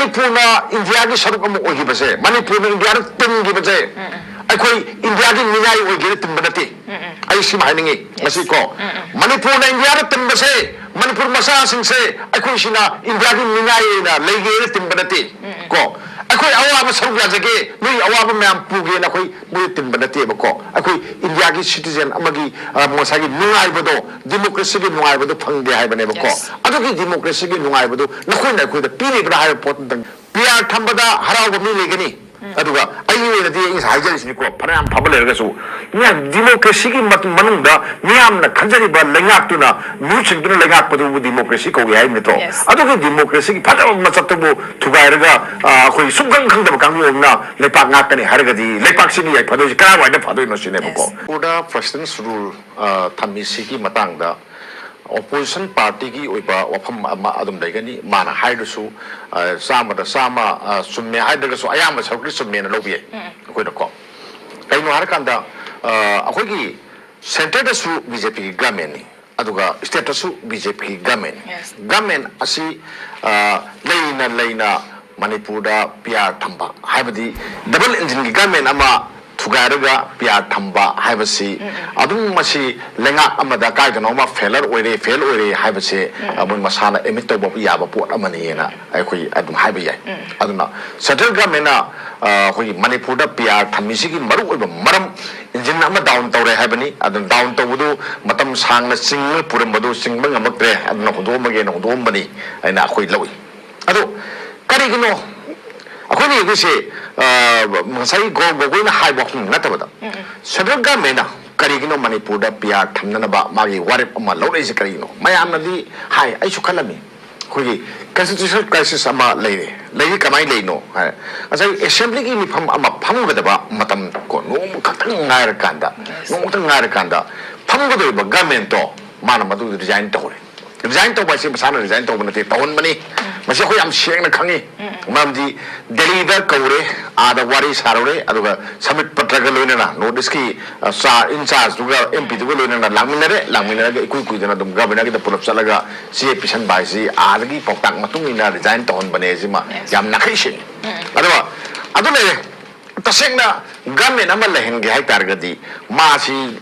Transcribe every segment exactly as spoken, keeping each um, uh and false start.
ꯃꯅꯤꯄꯨꯔꯅ ꯏꯟꯗꯤꯌꯥꯒꯤ ꯁꯔꯨꯛ ꯑꯃ ꯑꯣꯏꯈꯤꯕꯁꯦ, ꯃꯅꯤꯄꯨꯔꯅ ꯏꯟꯗꯤꯌꯥꯗ ꯇꯤꯟꯈꯤꯕꯁꯦ, ꯑꯩꯈꯣꯏ ꯏꯟꯗꯤꯌꯥꯒꯤ ꯃꯤꯅꯥꯏ ꯑꯣꯏꯒꯦꯅ ꯇꯤꯟꯕ ꯅꯠꯇꯦ꯫ ꯑꯩ ꯁꯤꯃ ꯍꯥꯏꯅꯤꯡꯉꯤ ꯉꯁꯤ ꯀꯣ꯫ ꯃꯅꯤꯄꯨꯔꯅ ꯏꯟꯗꯤꯌꯥꯗ ꯇꯤꯟꯕꯁꯦ, ꯃꯅꯤꯄꯨꯔ ꯃꯆꯥꯁꯤꯡꯁꯦ ꯑꯩꯈꯣꯏꯁꯤꯅ ꯏꯟꯗꯤꯌꯥꯒꯤ ꯃꯤꯅꯥꯏ ꯑꯣꯏꯅ ꯂꯩꯒꯦꯅ ꯇꯤꯟꯕ ꯅꯠꯇꯦ ꯀꯣ꯫ ꯑꯩꯈꯣꯏ ꯑꯋꯥꯕ ꯁꯔꯨꯛ ꯌꯥꯖꯒꯦ, ꯅꯣꯏ ꯑꯋꯥꯕ ꯃꯌꯥꯝ ꯄꯨꯒꯦꯅ ꯑꯩꯈꯣꯏ ꯃꯣꯏ ꯇꯤꯟꯕ ꯅꯠꯇꯦꯕꯀꯣ꯫ ꯑꯩꯈꯣꯏ ꯏꯟꯗꯤꯌꯥꯒꯤ ꯁꯤꯇꯤꯖꯦꯟ ꯑꯃꯒꯤ, ꯑ, ꯉꯁꯥꯏꯒꯤ ꯅꯨꯡꯉꯥꯏꯕꯗꯣ, ꯗꯤꯃꯣꯀ꯭ꯔꯦꯁꯤꯒꯤ ꯅꯨꯡꯉꯥꯏꯕꯗꯣ ꯐꯪꯗꯦ ꯍꯥꯏꯕꯅꯦꯕꯀꯣ꯫ Yes. ꯑꯗꯨꯒꯤ ꯗꯤꯃꯣꯀ꯭ꯔꯦꯁꯤꯒꯤ ꯅꯨꯡꯉꯥꯏꯕꯗꯨ ꯅꯈꯣꯏꯅ ꯑꯩꯈꯣꯏꯗ ꯄꯤꯔꯤꯕ꯭ꯔꯥ ꯍꯥꯏꯕ ꯄꯣꯠꯇꯨꯗꯪ꯫ ꯄꯤ ꯑꯥꯔ ꯊꯝꯕꯗ ꯍꯔꯥꯎꯕ ꯃꯤ ꯂꯩꯒꯅꯤ꯫ ꯑꯗꯨꯒ ꯑꯩꯒꯤ ꯑꯣꯏꯅꯗꯤ ꯑꯩ ꯉꯁꯥꯏ ꯍꯥꯏꯖꯔꯤꯁꯤꯅꯤꯀꯣ, ꯐꯅꯌꯥꯝ ꯐꯕ ꯂꯩꯔꯒꯁꯨ, ꯃꯤꯌꯥꯝ ꯗꯤꯃꯣꯀ꯭ꯔꯦꯁꯤꯒꯤ ꯃꯇꯨꯡ ꯃꯅꯨꯡꯗ ꯃꯤꯌꯥꯝꯅ ꯈꯟꯖꯔꯤꯕ ꯂꯩꯉꯥꯛꯇꯨꯅ ꯃꯤꯍꯨꯠꯁꯤꯡꯗꯨꯅ ꯂꯩꯉꯥꯛꯄꯗꯨꯕꯨ ꯗꯤꯃꯣꯀ꯭ꯔꯦꯁꯤ ꯀꯧꯏ ꯍꯥꯏꯕ ꯅꯠꯇ꯭ꯔꯣ? Yes. ꯑꯗꯨꯒꯤ ꯗꯤꯃꯣꯀ꯭ꯔꯦꯁꯤꯒꯤ ꯐꯖꯕ ꯃꯁꯛꯇꯨꯕꯨ ꯊꯨꯒꯥꯏꯔꯒ, ꯑ, ꯑꯩꯈꯣꯏ ꯁꯨꯡꯈꯪ ꯈꯪꯗꯕ ꯀꯥꯡꯕꯨ ꯑꯃꯅ ꯂꯩꯄꯥꯛ ꯉꯥꯛꯀꯅꯤ ꯍꯥꯏꯔꯒꯗꯤ ꯂꯩꯄꯥꯛꯁꯤꯒꯤ ꯌꯥꯏꯐꯗꯣꯏꯁꯤ ꯀꯔꯥꯏꯋꯥꯏꯗ ꯐꯗꯣꯏꯅꯣ ꯁꯤꯅꯦꯕꯀꯣ꯫ Yes. ꯃꯅꯤꯄꯨꯔꯗ ꯄ꯭ꯔꯁꯤꯗꯦꯟꯁ ꯔꯨꯜ, ꯑ, ꯊꯝꯃꯤꯁꯤꯒꯤ ꯃꯇꯥꯡꯗ ꯑꯣꯄꯣꯖꯤꯁꯟ ꯄꯥꯔꯇꯤꯒꯤ ꯑꯣꯏꯕ ꯋꯥꯐꯝ ꯑꯃ ꯑꯗꯨꯝ ꯂꯩꯒꯅꯤ꯫ ꯃꯥꯅ ꯍꯥꯏꯔꯁꯨ, ꯑ, ꯆꯥꯝꯃꯗ ꯆꯥꯝꯃ, ꯑ, ꯆꯨꯝꯃꯦ ꯍꯥꯏꯗ꯭ꯔꯒꯁꯨ ꯑꯌꯥꯝꯕ ꯁꯔꯨꯛꯇꯤ ꯆꯨꯝꯃꯦꯅ ꯂꯧꯕ ꯌꯥꯏ ꯑꯩꯈꯣꯏꯅꯀꯣ꯫ ꯀꯩꯅꯣ ꯍꯥꯏꯔꯀꯥꯟꯗ, ꯑ, ꯑꯩꯈꯣꯏꯒꯤ ꯁꯦꯟꯇꯔꯗꯁꯨ ꯕꯤ ꯖꯦ ꯄꯤꯒꯤ ꯒꯃꯦꯟꯅꯤ, ꯑꯗꯨꯒ ꯁ꯭ꯇꯦꯠꯇꯁꯨ ꯕꯤ ꯖꯦ ꯄꯤꯒꯤ ꯒꯃꯦꯟ꯫ Yes. ꯒꯃꯦꯟ ꯑꯁꯤ, ꯑ, ꯂꯩꯅ ꯂꯩꯅ ꯃꯅꯤꯄꯨꯔꯗ ꯄꯤ ꯑꯥꯔ ꯊꯝꯕ, ꯍꯥꯏꯕꯗꯤ ꯗꯕꯜ ꯏꯟꯖꯤꯟꯒꯤ ꯒꯃꯦꯟ ꯑꯃ ꯊꯨꯒꯥꯏꯔꯒ ꯄꯤ ꯑꯥꯔ ꯊꯝꯕ ꯍꯥꯏꯕꯁꯤ ꯑꯗꯨꯝ ꯃꯁꯤ ꯂꯩꯉꯥꯛ ꯑꯃꯗ ꯀꯥꯏꯗꯅꯣꯃ ꯐꯦꯂꯔ ꯑꯣꯏꯔꯦ, ꯐꯦꯜ ꯑꯣꯏꯔꯦ ꯍꯥꯏꯕꯁꯦ, ꯑ, ꯃꯣꯏ ꯃꯁꯥꯅ ꯑꯦꯗꯃꯤꯠ ꯇꯧꯕ ꯌꯥꯕ ꯄꯣꯠ ꯑꯃꯅꯤꯅ ꯑꯩꯈꯣꯏ ꯑꯗꯨꯝ ꯍꯥꯏꯕ ꯌꯥꯏ꯫ ꯑꯗꯨꯅ ꯁꯦꯟꯇ꯭ꯔꯦꯜ ꯒꯃꯦꯟꯅ, ꯑ, ꯑꯩꯈꯣꯏꯒꯤ ꯃꯅꯤꯄꯨꯔꯗ ꯄꯤ ꯑꯥꯔ ꯊꯝꯃꯤꯁꯤꯒꯤ ꯃꯔꯨꯑꯣꯏꯕ ꯃꯔꯝ, ꯏꯟꯖꯤꯟ ꯑꯃ ꯗꯥꯎꯟ ꯇꯧꯔꯦ ꯍꯥꯏꯕꯅꯤ꯫ ꯑꯗꯨꯅ ꯗꯥꯎꯟ ꯇꯧꯕꯗꯨ ꯃꯇꯝ ꯁꯥꯡꯅ ꯆꯤꯡꯉ ꯄꯨꯔꯝꯕꯗꯨ ꯆꯤꯡꯕ ꯉꯝꯃꯛꯇ꯭ꯔꯦ, ꯑꯗꯨꯅ ꯍꯨꯟꯗꯣꯛꯑꯝꯃꯒꯦꯅ ꯍꯨꯟꯗꯣꯛꯑꯝꯕꯅꯤ ꯍꯥꯏꯅ ꯑꯩꯈꯣꯏ ꯂꯧꯏ꯫ ꯑꯗꯣ ꯀꯔꯤꯒꯤꯅꯣ ꯑꯩꯈꯣꯏꯅ ꯌꯦꯡꯗꯣꯏꯁꯦ? ꯑ, ꯉꯁꯥꯏ ꯒꯣ-, ꯒꯣꯒꯣꯏꯅ ꯍꯥꯏꯕ ꯋꯥꯐꯝ ꯅꯠꯇꯕꯗ, ꯁꯦꯟꯇ꯭ꯔꯦꯜ ꯒꯃꯦꯟꯅ ꯀꯔꯤꯒꯤꯅꯣ ꯃꯅꯤꯄꯨꯔꯗ ꯄꯤ ꯑꯥꯔ ꯊꯝꯅꯅꯕ ꯃꯥꯒꯤ ꯋꯥꯔꯦꯞ ꯑꯃ ꯂꯧꯔꯛꯏꯁꯦ ꯀꯔꯤꯒꯤꯅꯣ? ꯃꯌꯥꯝꯅꯗꯤ ꯍꯥꯏ, ꯑꯩꯁꯨ ꯈꯜꯂꯝꯃꯤ, ꯑꯩꯈꯣꯏꯒꯤ ꯀꯟꯁꯇꯤꯇ꯭ꯌꯨꯁꯅꯦꯜ ꯀ꯭ꯔꯥꯏꯁꯤꯁ ꯑꯃ ꯂꯩꯔꯦ꯫ ꯂꯩꯔꯤ, ꯀꯃꯥꯏꯅ ꯂꯩꯅꯣ ꯍꯥꯏ, ꯉꯁꯥꯏ ꯑꯦꯁꯦꯝꯕ꯭ꯂꯤꯒꯤ ꯃꯤꯐꯝ ꯑꯃ ꯐꯝꯒꯗꯕ ꯃꯇꯝ ꯀꯣ, ꯅꯣꯡꯃ ꯈꯛꯇꯪ ꯉꯥꯏꯔꯀꯥꯟꯗ, ꯅꯣꯡꯃ ꯈꯛꯇꯪ ꯉꯥꯏꯔꯀꯥꯟꯗ ꯐꯝꯒꯗꯧꯔꯤꯕ ꯒꯃꯦꯟꯇꯣ ꯃꯥꯅ ꯃꯗꯨ ꯔꯤꯖꯥꯏꯟ ꯇꯧꯔꯦ꯫ ꯔꯤꯖꯥꯏꯟ ꯇꯧꯕ ꯍꯥꯏꯁꯤ ꯃꯁꯥꯅ ꯔꯤꯖꯥꯏꯟ ꯇꯧꯕ ꯅꯠꯇꯦ, ꯇꯧꯍꯟꯕꯅꯤ꯫ ꯃꯁꯤ ꯑꯩꯈꯣꯏ ꯌꯥꯝ ꯁꯦꯡꯅ ꯈꯪꯉꯤ꯫ ꯃꯔꯝꯗꯤ ꯗꯦꯜꯂꯤꯗ ꯀꯧꯔꯦ, ꯑꯥꯗ ꯋꯥꯔꯤ ꯁꯥꯔꯨꯔꯦ, ꯑꯗꯨꯒ ꯁꯃꯤꯠ ꯄꯇ꯭ꯔꯒ ꯂꯣꯏꯅꯅ ꯅꯣꯔꯠ ꯏꯁꯀꯤ ꯏꯟꯆꯥꯔꯖꯇꯨꯒ ꯑꯦꯝ ꯄꯤꯗꯨꯒ ꯂꯣꯏꯅꯅ ꯂꯥꯛꯃꯤꯟꯅꯔꯦ꯫ ꯂꯥꯛꯃꯤꯟꯅꯔꯒ ꯏꯀꯨꯏ ꯀꯨꯏꯗꯅ ꯑꯗꯨꯝ ꯒꯚꯔꯅꯔꯒꯤꯗ ꯄꯨꯂꯞ ꯆꯠꯂꯒ ꯆꯦ ꯄꯤꯁꯟꯕ ꯍꯥꯏꯁꯤ ꯑꯥꯗꯒꯤ ꯄꯥꯎꯇꯥꯛ ꯃꯇꯨꯡ ꯏꯟꯅ ꯔꯤꯖꯥꯏꯟ ꯇꯧꯍꯟꯕꯅꯦ ꯍꯥꯏꯁꯤꯃ ꯌꯥꯝ ꯅꯥꯈꯩ ꯁꯦꯡꯉꯤ꯫ ꯑꯗꯨꯒ ꯑꯗꯨ ꯂꯩꯔꯦ꯫ ꯇꯁꯦꯡꯅ ꯒꯚꯔꯟꯃꯦꯟ ꯑꯃ ꯂꯩꯍꯟꯒꯦ ꯍꯥꯏꯇꯥꯔꯒꯗꯤ ꯃꯥꯁꯤ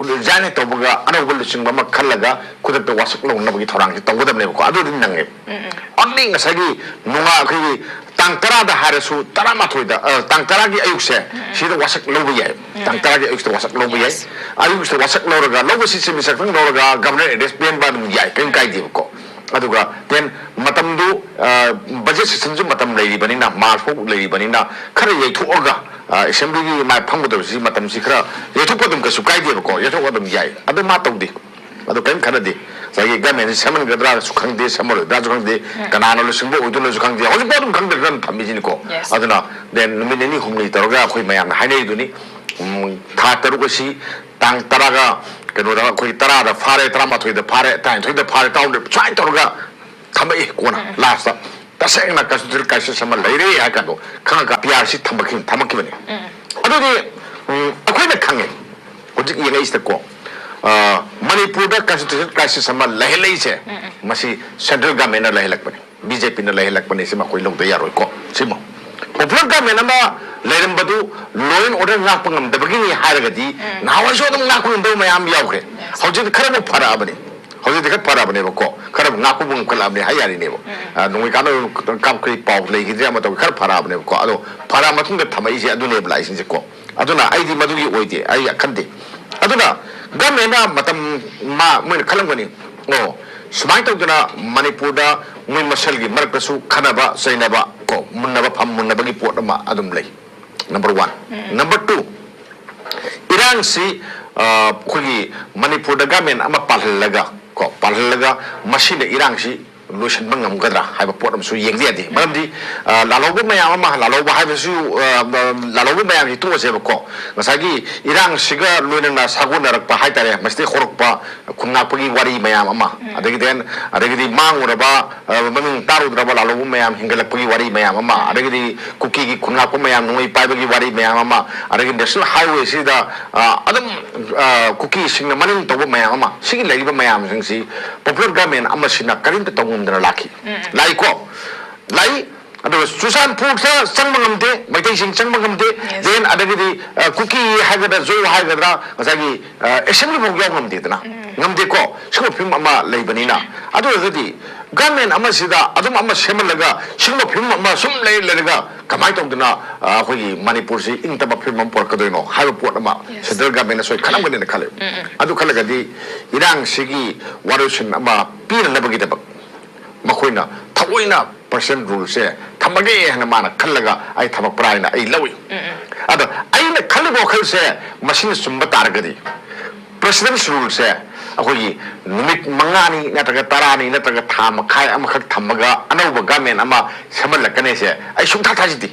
ꯔꯤꯖꯥꯏꯟ ꯍꯦꯛ ꯇꯧꯕꯒ ꯑꯅꯧꯕ ꯂꯨꯆꯤꯡꯕ ꯑꯃ ꯈꯜꯂꯒ ꯈꯨꯗꯛꯇ ꯋꯥꯁꯛ ꯂꯧꯅꯕꯒꯤ ꯊꯧꯔꯥꯡꯁꯤ ꯇꯧꯒꯗꯕꯅꯦꯕꯀꯣ꯫ ꯑꯗꯨꯗꯤ ꯅꯪꯉꯦ꯫ ꯑꯣꯟꯂꯤ ꯉꯁꯥꯏꯒꯤ ꯅꯨꯡꯉꯥ ꯑꯩꯈꯣꯏꯒꯤ ꯇꯥꯡ ꯇꯔꯥꯗ ꯍꯥꯏꯔꯁꯨ ꯇꯔꯥꯃꯥꯊꯣꯏꯗ, ꯑ, ꯇꯥꯡ ꯇꯔꯥꯒꯤ ꯑꯌꯨꯛꯁꯦ ꯁꯤꯗ ꯋꯥꯁꯛ ꯂꯧꯕ ꯌꯥꯏ꯫ ꯇꯥꯡ ꯇꯔꯥꯒꯤ ꯑꯌꯨꯛꯁꯤꯗ ꯋꯥꯁꯛ ꯂꯧꯕ ꯌꯥꯏ꯫ ꯑꯌꯨꯛꯁꯤꯗ ꯋꯥꯁꯛ ꯂꯧꯔꯒ ꯂꯧꯕ ꯁꯤꯠꯁꯦ ꯃꯤꯁꯛꯇꯪ ꯂꯧꯔꯒ ꯒꯚꯔꯅꯔ ꯑꯦꯗ꯭ꯔꯦꯁ ꯄꯦꯟꯕ ꯑꯗꯨꯝ ꯌꯥꯏ, ꯀꯔꯤꯝ ꯀꯥꯏꯗꯦꯕꯀꯣ꯫ ꯑꯗꯨꯒ then ꯃꯇꯝꯗꯨ, ꯑ, ꯕꯖꯦꯠ ꯁꯦꯁꯟꯁꯨ ꯃꯇꯝ ꯂꯩꯔꯤꯕꯅꯤꯅ, ꯃꯥꯔꯆ ꯐꯥꯎ ꯂꯩꯔꯤꯕꯅꯤꯅ ꯈꯔ ꯌꯩꯊꯣꯛꯑꯒ, ꯑ, ꯑꯦꯁꯦꯝꯕ꯭ꯂꯤꯒꯤ ꯃꯥꯏ ꯐꯝꯒꯗꯕꯁꯤ ꯃꯇꯝꯁꯤ ꯈꯔ ꯌꯩꯊꯣꯛꯄ ꯑꯗꯨꯝ ꯀꯩꯁꯨ ꯀꯥꯏꯗꯦꯕꯀꯣ, ꯌꯩꯊꯣꯛꯄ ꯑꯗꯨꯝ ꯌꯥꯏ꯫ ꯑꯗꯨ ꯃꯥ ꯇꯧꯗꯦ꯫ ꯑꯗꯨ ꯀꯔꯤꯝ ꯈꯟꯅꯗꯦ꯫ ꯉꯁꯥꯏꯒꯤ ꯒꯚꯔꯟꯃꯦꯟꯁꯤ ꯁꯦꯝꯍꯟꯒꯗ꯭ꯔꯥꯁꯨ ꯈꯪꯗꯦ, ꯁꯦꯝꯍꯜꯂꯣꯏꯗ꯭ꯔꯥꯁꯨ ꯈꯪꯗꯦ, ꯀꯅꯥꯅ ꯂꯨꯆꯤꯡꯕ ꯑꯣꯏꯗꯣꯏꯅꯣꯁꯨ ꯈꯪꯗꯦ꯫ ꯍꯧꯖꯤꯛꯐꯥꯎ ꯑꯗꯨꯝ ꯈꯪꯗꯗꯅ ꯑꯗꯨꯝ ꯊꯝꯃꯤꯁꯤꯅꯤꯀꯣ꯫ ꯑꯗꯨꯅ then ꯅꯨꯃꯤꯠ ꯅꯤꯅꯤ ꯍꯨꯝꯅꯤ ꯇꯧꯔꯒ ꯑꯩꯈꯣꯏ ꯃꯌꯥꯝꯅ ꯍꯥꯏꯅꯔꯤꯗꯨꯅꯤ, ꯎꯝ, ꯊꯥ ꯇꯔꯨꯛ ꯑꯁꯤ ꯇꯥꯡ ꯇꯔꯥꯒ ꯀꯩꯅꯣꯗ ꯑꯩꯈꯣꯏ ꯇꯔꯥꯗ ꯐꯥꯔꯦ, ꯇꯔꯥꯃꯥꯊꯣꯏꯗ ꯐꯥꯔꯦ, ꯇꯔꯥꯅꯤꯊꯣꯏꯗ ꯐꯥꯔꯦ, ꯇꯔꯥꯍꯨꯝꯗꯣꯏ ꯁꯨꯃꯥꯏꯅ ꯇꯧꯔꯒ ꯊꯝꯃꯛꯏ꯫ ꯀꯣꯟꯅ ꯂꯥꯁꯇ ꯇꯁꯦꯡꯅ ꯀꯟꯁꯇꯤꯇ꯭ꯌꯨꯁꯅꯦꯜ ꯀ꯭ꯔꯥꯏꯁꯤꯁ ꯑꯃ ꯂꯩꯔꯦ ꯍꯥꯏ ꯀꯥꯟꯗꯣ ꯈꯪꯉꯒ ꯄꯤ ꯑꯥꯔ ꯁꯤ ꯊꯝꯃꯛꯈꯤꯕꯅꯤ, ꯊꯝꯃꯛꯈꯤꯕꯅꯤ꯫ ꯑꯗꯨꯗꯤ, ꯎꯝ, ꯑꯩꯈꯣꯏꯅ ꯈꯪꯉꯦ ꯍꯧꯖꯤꯛ ꯌꯦꯡꯉꯛꯏꯁꯤꯗꯀꯣ, ꯑ, ꯃꯅꯤꯄꯨꯔꯗ ꯀꯟꯁꯇꯤꯇ꯭ꯌꯨꯁꯅꯦꯜ ꯀ꯭ꯔꯥꯏꯁꯤꯁ ꯑꯃ ꯂꯩꯍꯜꯂꯛꯏꯁꯦ ꯃꯁꯤ ꯁꯦꯟꯇ꯭ꯔꯦꯜ ꯒꯚꯔꯟꯃꯦꯟꯅ ꯂꯩꯍꯜꯂꯛꯄꯅꯤ, ꯕꯤ ꯖꯦ ꯄꯤꯅ ꯂꯩꯍꯜꯂꯛꯄꯅꯤ, ꯁꯤꯃ ꯑꯩꯈꯣꯏ ꯂꯧꯗ ꯌꯥꯔꯣꯏꯀꯣ꯫ ꯁꯤꯃ ꯄꯣꯄꯨꯂꯔ ꯒꯚꯔꯟꯃꯦꯟ ꯑꯃ ꯂꯩꯔꯝꯕꯗꯨ ꯂꯣ ꯑꯦꯟ ꯑꯣꯔꯗꯔ ꯉꯥꯛꯄ ꯉꯝꯗꯕꯒꯤꯅꯤ ꯍꯥꯏꯔꯒꯗꯤ ꯅꯍꯥꯟꯋꯥꯏꯁꯨ ꯑꯗꯨꯝ ꯉꯥꯛꯄ ꯉꯝꯗꯕ ꯃꯌꯥꯝ ꯌꯥꯎꯈ꯭ꯔꯦ꯫ ꯍꯧꯖꯤꯛꯇꯤ ꯈꯔꯕꯨ ꯐꯔꯛꯑꯕꯅꯤ꯫ ꯍꯧꯖꯤꯛꯇꯤ ꯈꯔ ꯐꯔꯕꯅꯦꯕꯀꯣ, ꯈꯔ ꯉꯥꯛꯄꯕꯨ ꯉꯝꯈꯠꯂꯛꯑꯕꯅꯦ ꯍꯥꯏ ꯌꯥꯔꯤꯅꯦꯕ꯫ ꯎꯝ꯫ ꯑ, ꯅꯣꯡꯃꯩ ꯀꯥꯞꯅꯕ ꯀꯥꯞꯈ꯭ꯔꯦ, ꯄꯥꯎ ꯂꯩꯈꯤꯗ꯭ꯔꯦ, ꯑꯃ ꯇꯧꯈ꯭ꯔꯦ, ꯈꯔ ꯐꯔꯛꯑꯕꯅꯦꯕꯀꯣ꯫ ꯑꯗꯣ ꯐꯔꯛꯑ ꯃꯇꯨꯡꯗ ꯊꯝꯃꯛꯏꯁꯦ ꯑꯗꯨꯅꯦꯕ ꯂꯥꯛꯏꯁꯤꯡꯁꯦꯀꯣ꯫ ꯑꯗꯨꯅ ꯑꯩꯗꯤ ꯃꯗꯨꯒꯤ ꯑꯣꯏꯗꯦ, ꯑꯩ ꯈꯟꯗꯦ꯫ ꯑꯗꯨꯅ ꯒꯃꯦꯟꯅ ꯃꯇꯝ ꯃꯥ ꯃꯣꯏꯅ ꯈꯜꯂꯝꯒꯅꯤ, ꯑꯣ, ꯁꯨꯃꯥꯏꯅ ꯇꯧꯗꯅ ꯃꯅꯤꯄꯨꯔꯗ ꯃꯣꯏ ꯃꯁꯦꯜꯒꯤ ꯃꯔꯛꯇꯁꯨ ꯈꯟꯅꯕ ꯆꯩꯅꯕ ꯀꯣ, ꯃꯨꯟꯅꯕ ꯐꯝ ꯃꯨꯟꯅꯕꯒꯤ ꯄꯣꯠ ꯑꯃ ꯑꯗꯨꯝ ꯂꯩ꯫ Number one. Um. Number two, ꯏꯔꯥꯡꯁꯤ, ꯑ, ꯑꯩꯈꯣꯏꯒꯤ ꯃꯅꯤꯄꯨꯔꯗ ꯒꯃꯦꯟ ꯑꯃ ꯄꯥꯜꯍꯜꯂꯒ ꯀꯣ, ꯄꯥꯜꯍꯜꯂꯒ ꯃꯁꯤꯅ ꯏꯔꯥꯡꯁꯤ ꯂꯣꯏꯁꯤꯟꯕ ꯉꯝꯒꯗ꯭ꯔꯥ ꯍꯥꯏꯕ ꯄꯣꯠ ꯑꯃꯁꯨ ꯌꯦꯡꯗ ꯌꯥꯗꯦ꯫ ꯃꯔꯝꯗꯤ, ꯑ, ꯂꯥꯜꯍꯧꯕ ꯃꯌꯥꯝ ꯑꯃ, ꯂꯥꯜꯍꯧꯕ ꯍꯥꯏꯕꯁꯨ, ꯑ, ꯂꯥꯜꯍꯧꯕ ꯃꯌꯥꯝꯁꯤ ꯇꯣꯛꯑꯁꯦꯕꯀꯣ, ꯉꯁꯥꯏꯒꯤ ꯏꯔꯥꯡꯁꯤꯒ ꯂꯣꯏꯅꯅ ꯁꯥꯒꯣꯟꯅꯔꯛꯄ ꯍꯥꯏꯇꯥꯔꯦ, ꯃꯁꯤꯗꯒꯤ ꯍꯧꯔꯛꯄ ꯈꯨꯟ ꯉꯥꯛꯄꯒꯤ ꯋꯥꯔꯤ ꯃꯌꯥꯝ ꯑꯃ, ꯑꯗꯒꯤꯗꯤ, ꯑꯗꯒꯤꯗꯤ ꯃꯥꯡꯉꯨꯔꯕ, ꯑ, ꯃꯃꯤꯡ ꯇꯥꯔꯨꯗ꯭ꯔꯕ ꯂꯥꯜꯍꯧꯕ ꯃꯌꯥꯝ ꯍꯦꯟꯒꯠꯂꯛꯄꯒꯤ ꯋꯥꯔꯤ ꯃꯌꯥꯝ ꯑꯃ, ꯑꯗꯒꯤꯗꯤ ꯀꯨꯀꯤꯒꯤ ꯈꯨꯟ ꯉꯥꯛꯄ ꯃꯌꯥꯝ, ꯅꯣꯡꯃꯩ ꯄꯥꯏꯕꯒꯤ ꯋꯥꯔꯤ ꯃꯌꯥꯝ ꯑꯃ, ꯑꯗꯒꯤ ꯅꯦꯁꯅꯦꯜ ꯍꯥꯏꯋꯦꯁꯤꯗ, ꯑ, ꯑꯗꯨꯝ, ꯑ, ꯀꯨꯀꯤꯁꯤꯡꯅ ꯃꯅꯤꯡ ꯇꯧꯕ ꯃꯌꯥꯝ ꯑꯃ, ꯁꯤꯒꯤ ꯂꯩꯔꯤꯕ ꯃꯌꯥꯝꯁꯤꯡꯁꯤ popular government ꯑꯃꯁꯤꯅ ꯀꯔꯤꯝꯇ ꯇꯧ ꯉꯝꯗꯅ ꯂꯥꯛꯈꯤ꯫ ꯂꯥꯛꯏꯀꯣ? ꯂꯥꯛꯏ꯫ ꯑꯗꯨꯒ ꯆꯨꯔꯆꯥꯟꯄꯨꯔꯗ ꯆꯪꯕ ꯉꯝꯗꯦ, ꯃꯩꯇꯩꯁꯤꯡ ꯆꯪꯕ ꯉꯝꯗꯦ꯫ Then ꯑꯗꯒꯤꯗꯤ, ꯑ, ꯀꯨꯀꯤ ꯍꯥꯏꯒꯗ꯭ꯔꯥ, ꯖꯣ ꯍꯥꯏꯒꯗ꯭ꯔꯥ, ꯉꯁꯥꯏꯒꯤ, ꯑ, ꯑꯦꯁꯦꯝꯕ꯭ꯂꯤ ꯐꯥꯎ ꯌꯥꯎ ꯉꯝꯗꯦꯗꯅ꯫ ꯉꯝꯗꯦꯀꯣ? ꯁꯤꯒꯨꯝꯕ ꯐꯤꯕꯝ ꯑꯃ ꯂꯩꯕꯅꯤꯅ꯫ ꯑꯗꯨ ꯑꯣꯏꯔꯒꯗꯤ government ꯑꯃꯁꯤꯗ ꯑꯗꯨꯝ ꯑꯃ ꯁꯦꯝꯍꯜꯂꯒ ꯁꯤꯒꯨꯝꯕ ꯐꯤꯕꯝ ꯑꯃ ꯁꯨꯝ ꯂꯩ ꯂꯩꯔꯒ ꯀꯃꯥꯏꯅ ꯇꯧꯗꯅ, ꯑ, ꯑꯩꯈꯣꯏꯒꯤ ꯃꯅꯤꯄꯨꯔꯁꯤ ꯏꯪ ꯇꯞꯄ ꯐꯤꯕꯝ ꯑꯃ ꯄꯨꯔꯛꯀꯗꯣꯏꯅꯣ ꯍꯥꯏꯕ ꯄꯣꯠ ꯑꯃ central government ꯁꯣꯏ ꯈꯜꯂꯝꯒꯅꯤꯅ ꯈꯜꯂꯦ꯫ ꯑꯗꯨ ꯈꯜꯂꯒꯗꯤ ꯏꯔꯥꯡꯁꯤꯒꯤ ꯋꯥꯔꯣꯏꯁꯤꯟ ꯑꯃ ꯄꯤꯅꯅꯕꯒꯤꯗꯃꯛ ꯃꯈꯣꯏꯅ ꯊꯑꯣꯏꯅ personal ruleꯁꯦ ꯊꯝꯃꯒꯦ ꯍꯥꯏꯅ ꯃꯥꯅ ꯈꯜꯂꯒ ꯑꯩ ꯊꯝꯃꯛꯄ꯭ꯔꯥ ꯍꯥꯏꯅ ꯑꯩ ꯂꯧꯏ꯫ ꯑꯗꯣ ꯑꯩꯅ ꯈꯜꯂꯤꯕ ꯋꯥꯈꯜꯁꯦ ꯃꯁꯤꯅ ꯆꯨꯝꯕ ꯇꯥꯔꯒꯗꯤ president's ruleꯁꯦ ꯑꯩꯈꯣꯏꯒꯤ ꯅꯨꯃꯤꯠ ꯃꯉꯥꯅꯤ ꯅꯠꯇ꯭ꯔꯒ ꯇꯔꯥꯅꯤ ꯅꯠꯇ꯭ꯔꯒ ꯊꯥ ꯃꯈꯥꯏ ꯑꯃꯈꯛ ꯊꯝꯃꯒ ꯑꯅꯧꯕ government ꯑꯃ ꯁꯦꯝꯍꯜꯂꯛꯀꯅꯤꯁꯦ ꯑꯩ ꯁꯨꯡꯊꯥ ꯊꯥꯖꯗꯦ꯫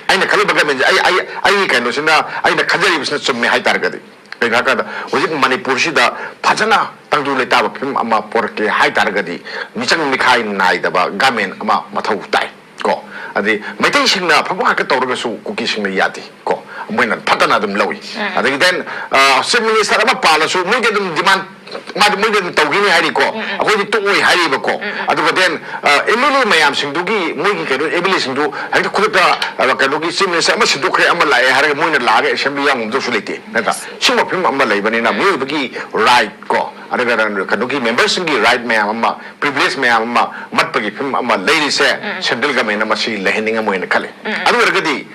ꯑꯩꯅ ꯈꯜꯂꯤꯕ governmentꯁꯦ ꯑꯩ, ꯑꯩ, ꯑꯩꯒꯤ ꯀꯩꯅꯣꯁꯤꯅ, ꯑꯩꯅ ꯈꯟꯖꯔꯤꯕꯁꯤꯅ ꯆꯨꯝꯃꯦ ꯍꯥꯏ ꯇꯥꯔꯒꯗꯤ꯫ ꯀꯩꯒꯤꯅꯣ ꯍꯥꯏ ꯀꯥꯟꯗ ꯍꯧꯖꯤꯛ ꯃꯅꯤꯄꯨꯔꯁꯤꯗ ꯐꯖꯅ ꯇꯪꯗꯨ ꯂꯩꯇꯥꯕ ꯐꯤꯕꯝ ꯑꯃ ꯄꯣꯔꯛꯀꯦ ꯍꯥꯏ ꯇꯥꯔꯒꯗꯤ ꯃꯤꯆꯪ ꯃꯤꯈꯥꯏ ꯅꯥꯏꯗꯕ government ꯑꯃ ꯃꯊꯧ ꯇꯥꯏ ꯀꯣ꯫ ꯑꯗꯩ ꯃꯩꯇꯩꯁꯤꯡꯅ ꯑꯐꯕ ꯉꯥꯛꯇ ꯇꯧꯔꯒꯁꯨ ꯀꯨꯀꯤꯁꯤꯡꯅ ꯌꯥꯗꯦ ꯀꯣ, ꯃꯣꯏꯅ ꯐꯠꯇꯅ ꯑꯗꯨꯝ ꯂꯧꯏ꯫ ꯑꯗꯒꯤ then, ꯑ, chief minister ꯑꯃ ꯄꯥꯜꯂꯁꯨ ꯃꯣꯏꯗꯤ ꯑꯗꯨꯝ demand, ꯃꯥꯗꯤ ꯃꯣꯏꯗꯤ ꯑꯗꯨꯝ ꯇꯧꯈꯤꯅꯤ ꯍꯥꯏꯔꯤꯀꯣ, ꯑꯩꯈꯣꯏꯗꯤ ꯇꯣꯛꯑꯣꯏ ꯍꯥꯏꯔꯤꯕꯀꯣ꯫ ꯑꯗꯨꯒ then, ꯑ, MLA ꯃꯌꯥꯝꯁꯤꯡꯗꯨꯒꯤ ꯃꯣꯏꯒꯤ ꯀꯩꯅꯣ MLAꯁꯤꯡꯗꯨ ꯍꯦꯛꯇ ꯈꯨꯗꯛꯇ, ꯑ, ꯀꯩꯅꯣꯒꯤ chief minister ꯑꯃ ꯁꯤꯟꯗꯣꯛꯈ꯭ꯔꯦ ꯑꯃ ꯂꯥꯛꯑꯦ ꯍꯥꯏꯔꯒ ꯃꯣꯏꯅ ꯂꯥꯛꯑꯒ assembly ꯌꯥꯎꯉꯝꯗꯧꯁꯨ ꯂꯩꯇꯦ ꯅꯠꯇ꯭ꯔꯥ? ꯁꯤꯒꯨꯝꯕ ꯐꯤꯕꯝ ꯑꯃ ꯂꯩꯕꯅꯤꯅ ꯃꯤꯑꯣꯏꯕꯒꯤ right ꯀꯣ, ꯑꯗꯨꯒ ꯀꯩꯅꯣꯒꯤ memberꯁꯤꯡꯒꯤ right ꯃꯌꯥꯝ ꯑꯃ, privilege ꯃꯌꯥꯝ ꯑꯃ ꯃꯠꯄꯒꯤ ꯐꯤꯕꯝ ꯑꯃ ꯂꯩꯔꯤꯁꯦ central governmentꯅ ꯃꯁꯤ ꯂꯩꯍꯟꯅꯤꯡꯉꯝꯃꯣꯏꯅ ꯈꯜꯂꯤ꯫ ꯑꯗꯨ ꯑꯣꯏꯔꯒꯗꯤ,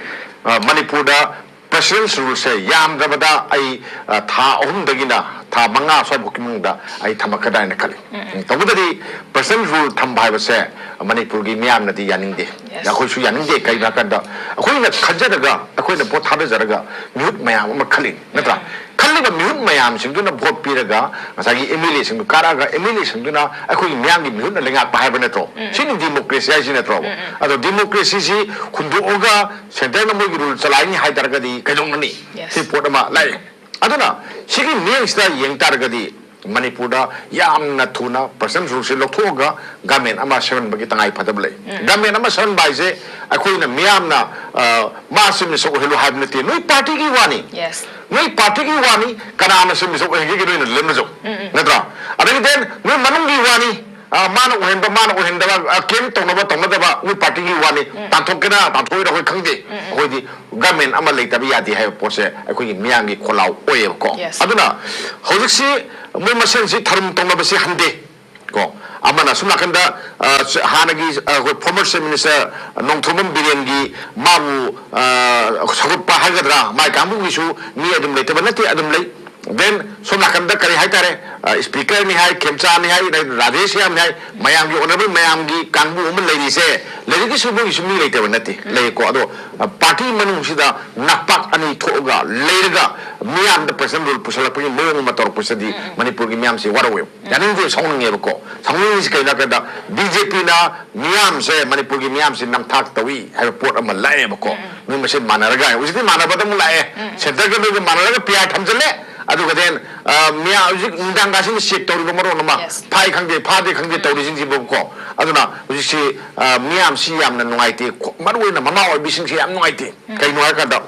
ꯑ, ꯃꯅꯤꯄꯨꯔꯗ president's ruleꯁꯦ ꯌꯥꯝꯗ꯭ꯔꯕꯗ ꯑꯩ, ꯑ, ꯊꯥ ꯑꯍꯨꯝꯗꯒꯤꯅ ꯊꯥ ꯃꯉꯥ ꯁ꯭ꯋꯥꯏꯐꯥꯎꯒꯤ ꯃꯅꯨꯡꯗ ꯑꯩ ꯊꯝꯃꯛꯀꯗ꯭ꯔꯥ ꯍꯥꯏꯅ ꯈꯜꯂꯤ꯫ ꯎꯝ, ꯇꯧꯕꯗꯗꯤ personal rule ꯊꯝꯕ ꯍꯥꯏꯕꯁꯦ ꯃꯅꯤꯄꯨꯔꯒꯤ ꯃꯤꯌꯥꯝꯅꯗꯤ ꯌꯥꯅꯤꯡꯗꯦ꯫ Yes. ꯑꯩꯈꯣꯏꯁꯨ ꯌꯥꯅꯤꯡꯗꯦ꯫ ꯀꯩꯒꯤꯅꯣ ꯍꯥꯏ ꯀꯥꯟꯗ ꯑꯩꯈꯣꯏꯅ ꯈꯟꯖꯔꯒ, ꯑꯩꯈꯣꯏꯅ ꯚꯣꯠ ꯊꯥꯗꯖꯔꯒ ꯃꯤꯍꯨꯠ ꯃꯌꯥꯝ ꯑꯃ ꯈꯜꯂꯤ ꯅꯠꯇ꯭ꯔꯥ? ꯈꯜꯂꯤ ꯃꯤꯍꯨꯠ ꯃꯌꯥꯝꯁꯤꯡꯗꯨꯅ ꯚꯣꯠ ꯄꯤꯔꯒ ꯉꯁꯥꯏꯒꯤ ꯑꯦꯝ ꯑꯦꯜ ꯑꯦꯁꯤꯡꯗꯨ ꯀꯥꯔꯛꯑꯒ ꯑꯦꯝ ꯑꯦꯜ ꯑꯦꯁꯤꯡꯗꯨꯅ ꯑꯩꯈꯣꯏꯒꯤ ꯃꯤꯌꯥꯝꯒꯤ ꯃꯤꯍꯨꯠꯅ ꯂꯩꯉꯥꯛꯄ ꯍꯥꯏꯕ ꯅꯠꯇ꯭ꯔꯣ? ꯁꯤꯅꯤ ꯗꯤꯃꯣꯀ꯭ꯔꯦꯁꯤ ꯍꯥꯏꯁꯤ ꯅꯠꯇ꯭ꯔꯣꯕ? ꯑꯗꯣ ꯗꯤꯃꯣꯀ꯭ꯔꯦꯁꯤꯁꯤ ꯍꯨꯟꯗꯣꯛꯑꯒ ꯁꯦꯟꯇꯔꯅ ꯃꯣꯏꯒꯤ ꯔꯨꯜ ꯆꯂꯥꯏꯅꯤ ꯍꯥꯏ ꯇꯥꯔꯒꯗꯤ ꯀꯩꯗꯧꯅꯅꯤ? ꯁꯤ ꯄꯣꯠ ꯑꯃ ꯂꯥꯛꯑꯦ꯫ ꯑꯗꯨꯅ ꯁꯤꯒꯤ ꯃꯤꯠꯌꯦꯡꯁꯤꯗ ꯌꯦꯡ ꯇꯥꯔꯒꯗꯤ ꯃꯅꯤꯄꯨꯔꯗ ꯌꯥꯝꯅ ꯊꯨꯅ ꯄꯔꯁꯅꯦꯜ ꯔꯨꯜꯁꯦ ꯂꯧꯊꯣꯛꯑꯒ ꯒꯃꯦꯟ ꯑꯃ ꯁꯦꯝꯍꯟꯕꯒꯤ ꯇꯉꯥꯏ ꯐꯗꯕ ꯂꯩ꯫ ꯒꯃꯦꯟ ꯑꯃ ꯁꯦꯝꯍꯟꯕ ꯍꯥꯏꯁꯦ ꯑꯩꯈꯣꯏꯅ ꯃꯤꯌꯥꯝꯅ, ꯑ, ꯃꯥꯁꯦ ꯃꯤꯁꯛ ꯑꯣꯏꯍꯜꯂꯨ ꯍꯥꯏꯕ ꯅꯠꯇꯦ꯫ ꯅꯣꯏ ꯄꯥꯔꯇꯤꯒꯤ ꯋꯥꯅꯤ꯫ ꯅꯣꯏ ꯄꯥꯔꯇꯤꯒꯤ ꯋꯥꯅꯤ꯫ ꯀꯅꯥꯅ ꯁꯦꯝ ꯃꯤꯁꯛ ꯑꯣꯏꯍꯟꯒꯦ ꯅꯣꯏꯅ ꯂꯦꯝꯕꯁꯨ? ꯅꯠꯇ꯭ꯔꯣ? ꯑꯗꯒꯤ then ꯅꯣꯏ ꯃꯅꯨꯡꯒꯤ ꯋꯥꯅꯤ꯫ ꯑ, ꯃꯥꯅ ꯑꯣꯏꯍꯟꯕ, ꯃꯥꯅ ꯑꯣꯏꯍꯟꯗꯕ, ꯑ, ꯀꯦꯝ ꯇꯧꯅꯕ, ꯇꯧꯅꯗꯕ ꯅꯣꯏ ꯄꯥꯔꯇꯤꯒꯤ ꯋꯥꯅꯤ꯫ ꯇꯥꯟꯊꯣꯛꯀꯦꯔꯥ ꯇꯥꯟꯊꯣꯛꯑꯣꯏꯔꯥ ꯑꯩꯈꯣꯏ ꯈꯪꯗꯦ꯫ ꯑꯩꯈꯣꯏꯗꯤ ꯒꯃꯦꯟ ꯑꯃ ꯂꯩꯇꯕ ꯌꯥꯗꯦ ꯍꯥꯏꯕ ꯄꯣꯠꯁꯦ ꯑꯩꯈꯣꯏꯒꯤ ꯃꯤꯌꯥꯝꯒꯤ ꯈꯣꯜꯂꯥꯎ ꯑꯣꯏꯌꯦꯕꯀꯣ꯫ ꯑꯗꯨꯅ ꯍꯧꯖꯤꯛꯁꯤ ꯃꯣꯏ ꯃꯁꯦꯟꯁꯤ ꯊꯔꯨꯝ ꯇꯧꯅꯕꯁꯤ ꯍꯟꯗꯦ꯫ ꯀꯣ, ꯑꯃꯅ ꯑꯁꯨꯝ ꯅꯥꯀꯟꯗ, ꯑ, ꯁ-, ꯍꯥꯟꯅꯒꯤ, ꯑ, ꯑꯩꯈꯣꯏ former chief minister ꯅꯣꯡꯊꯣꯝꯕꯝ ꯕꯤꯔꯦꯟꯒꯤ ꯃꯥꯕꯨ, ꯑ, ꯁꯧꯒꯠꯄ ꯍꯥꯏꯒꯗ꯭ꯔꯥ, ꯃꯥꯏ ꯀꯥꯡꯕꯨꯒꯤꯁꯨ ꯃꯤ ꯑꯗꯨꯝ ꯂꯩꯇꯕ ꯅꯠꯇꯦ, ꯑꯗꯨꯝ ꯂꯩ꯫ Then ꯁꯣꯝ ꯅꯥꯀꯟꯗ ꯀꯔꯤ ꯍꯥꯏꯇꯥꯔꯦ, ꯑ, speakerꯅꯤ ꯍꯥꯏ, ꯈꯦꯝꯆꯥꯅꯤ ꯍꯥꯏ, ꯔꯥꯙꯦꯁ꯭ꯌꯥꯝꯅꯤ ꯍꯥꯏ, ꯃꯌꯥꯝꯒꯤ honourable ꯃꯌꯥꯝꯒꯤ ꯀꯥꯡꯕꯨ ꯑꯃ ꯂꯩꯔꯤꯁꯦ, ꯂꯩꯔꯤꯒꯤꯁꯨ ꯃꯣꯏꯒꯤꯁꯨ ꯃꯤ ꯂꯩꯇꯕ ꯅꯠꯇꯦ, ꯂꯩꯀꯣ꯫ ꯑꯗꯣ, ꯑ, ꯄꯥꯔꯇꯤ ꯃꯅꯨꯡꯁꯤꯗ ꯅꯄꯥꯛ ꯑꯅꯤ ꯊꯣꯛꯑꯒ ꯂꯩꯔꯒ ꯃꯤꯌꯥꯝꯗ personal rule ꯄꯨꯁꯜꯂꯛꯄꯒꯤ ꯃꯑꯣꯡ ꯑꯃ ꯇꯧꯔꯛꯄꯁꯤꯗꯤ ꯃꯅꯤꯄꯨꯔꯒꯤ ꯃꯤꯌꯥꯝꯁꯤ ꯋꯥꯔꯧꯋꯦꯕ꯫ ꯌꯥꯅꯤꯡꯗꯦ, ꯁꯥꯎꯅꯤꯡꯉꯦꯕꯀꯣ꯫ ꯁꯥꯎꯅꯤꯡꯉꯤꯁꯤ ꯀꯩꯅꯣ ꯍꯥꯏ ꯀꯥꯟꯗ ꯕꯤ ꯖꯦ ꯄꯤꯅ ꯃꯤꯌꯥꯝꯁꯦ, ꯃꯅꯤꯄꯨꯔꯒꯤ ꯃꯤꯌꯥꯝꯁꯦ ꯅꯝꯊꯥꯛ ꯇꯧꯏ ꯍꯥꯏꯕ ꯄꯣꯠ ꯑꯃ ꯂꯥꯛꯑꯦꯕꯀꯣ꯫ ꯅꯣꯏ ꯃꯁꯦꯟ ꯃꯥꯟꯅꯔꯒ ꯍꯧꯖꯤꯛꯇꯤ ꯃꯥꯟꯅꯕꯗ ꯑꯃꯨꯛ ꯂꯥꯛꯑꯦ꯫ Centreꯒ ꯅꯣꯏꯒ ꯃꯥꯟꯅꯔꯒ ꯄꯤ ꯑꯥꯔ ꯊꯝꯖꯜꯂꯦ꯫ ꯑꯗꯨꯒ then, ꯑ, ꯃꯤꯌꯥꯝ ꯍꯧꯖꯤꯛ ꯅꯨꯡꯗꯥꯡꯒꯁꯤꯅ check ꯇꯧꯔꯤꯕ ꯃꯔꯣꯟ ꯑꯃ, ꯐꯥꯏ ꯈꯪꯗꯦ ꯐꯥꯗꯦ ꯈꯪꯗꯦ ꯇꯧꯔꯤꯁꯤꯡꯁꯤꯕꯨꯀꯣ꯫ ꯑꯗꯨꯅ ꯍꯧꯖꯤꯛꯁꯤ, ꯑ, ꯃꯤꯌꯥꯝꯁꯤ ꯌꯥꯝꯅ ꯅꯨꯡꯉꯥꯏꯇꯦ꯫ ꯈꯣ-, ꯃꯔꯨꯑꯣꯏꯅ ꯃꯃꯥ ꯑꯣꯏꯕꯤꯁꯤꯡꯁꯤ ꯌꯥꯝ ꯅꯨꯡꯉꯥꯏꯇꯦ꯫ ꯀꯩꯅꯣ ꯍꯥꯏꯔꯀꯥꯟꯗ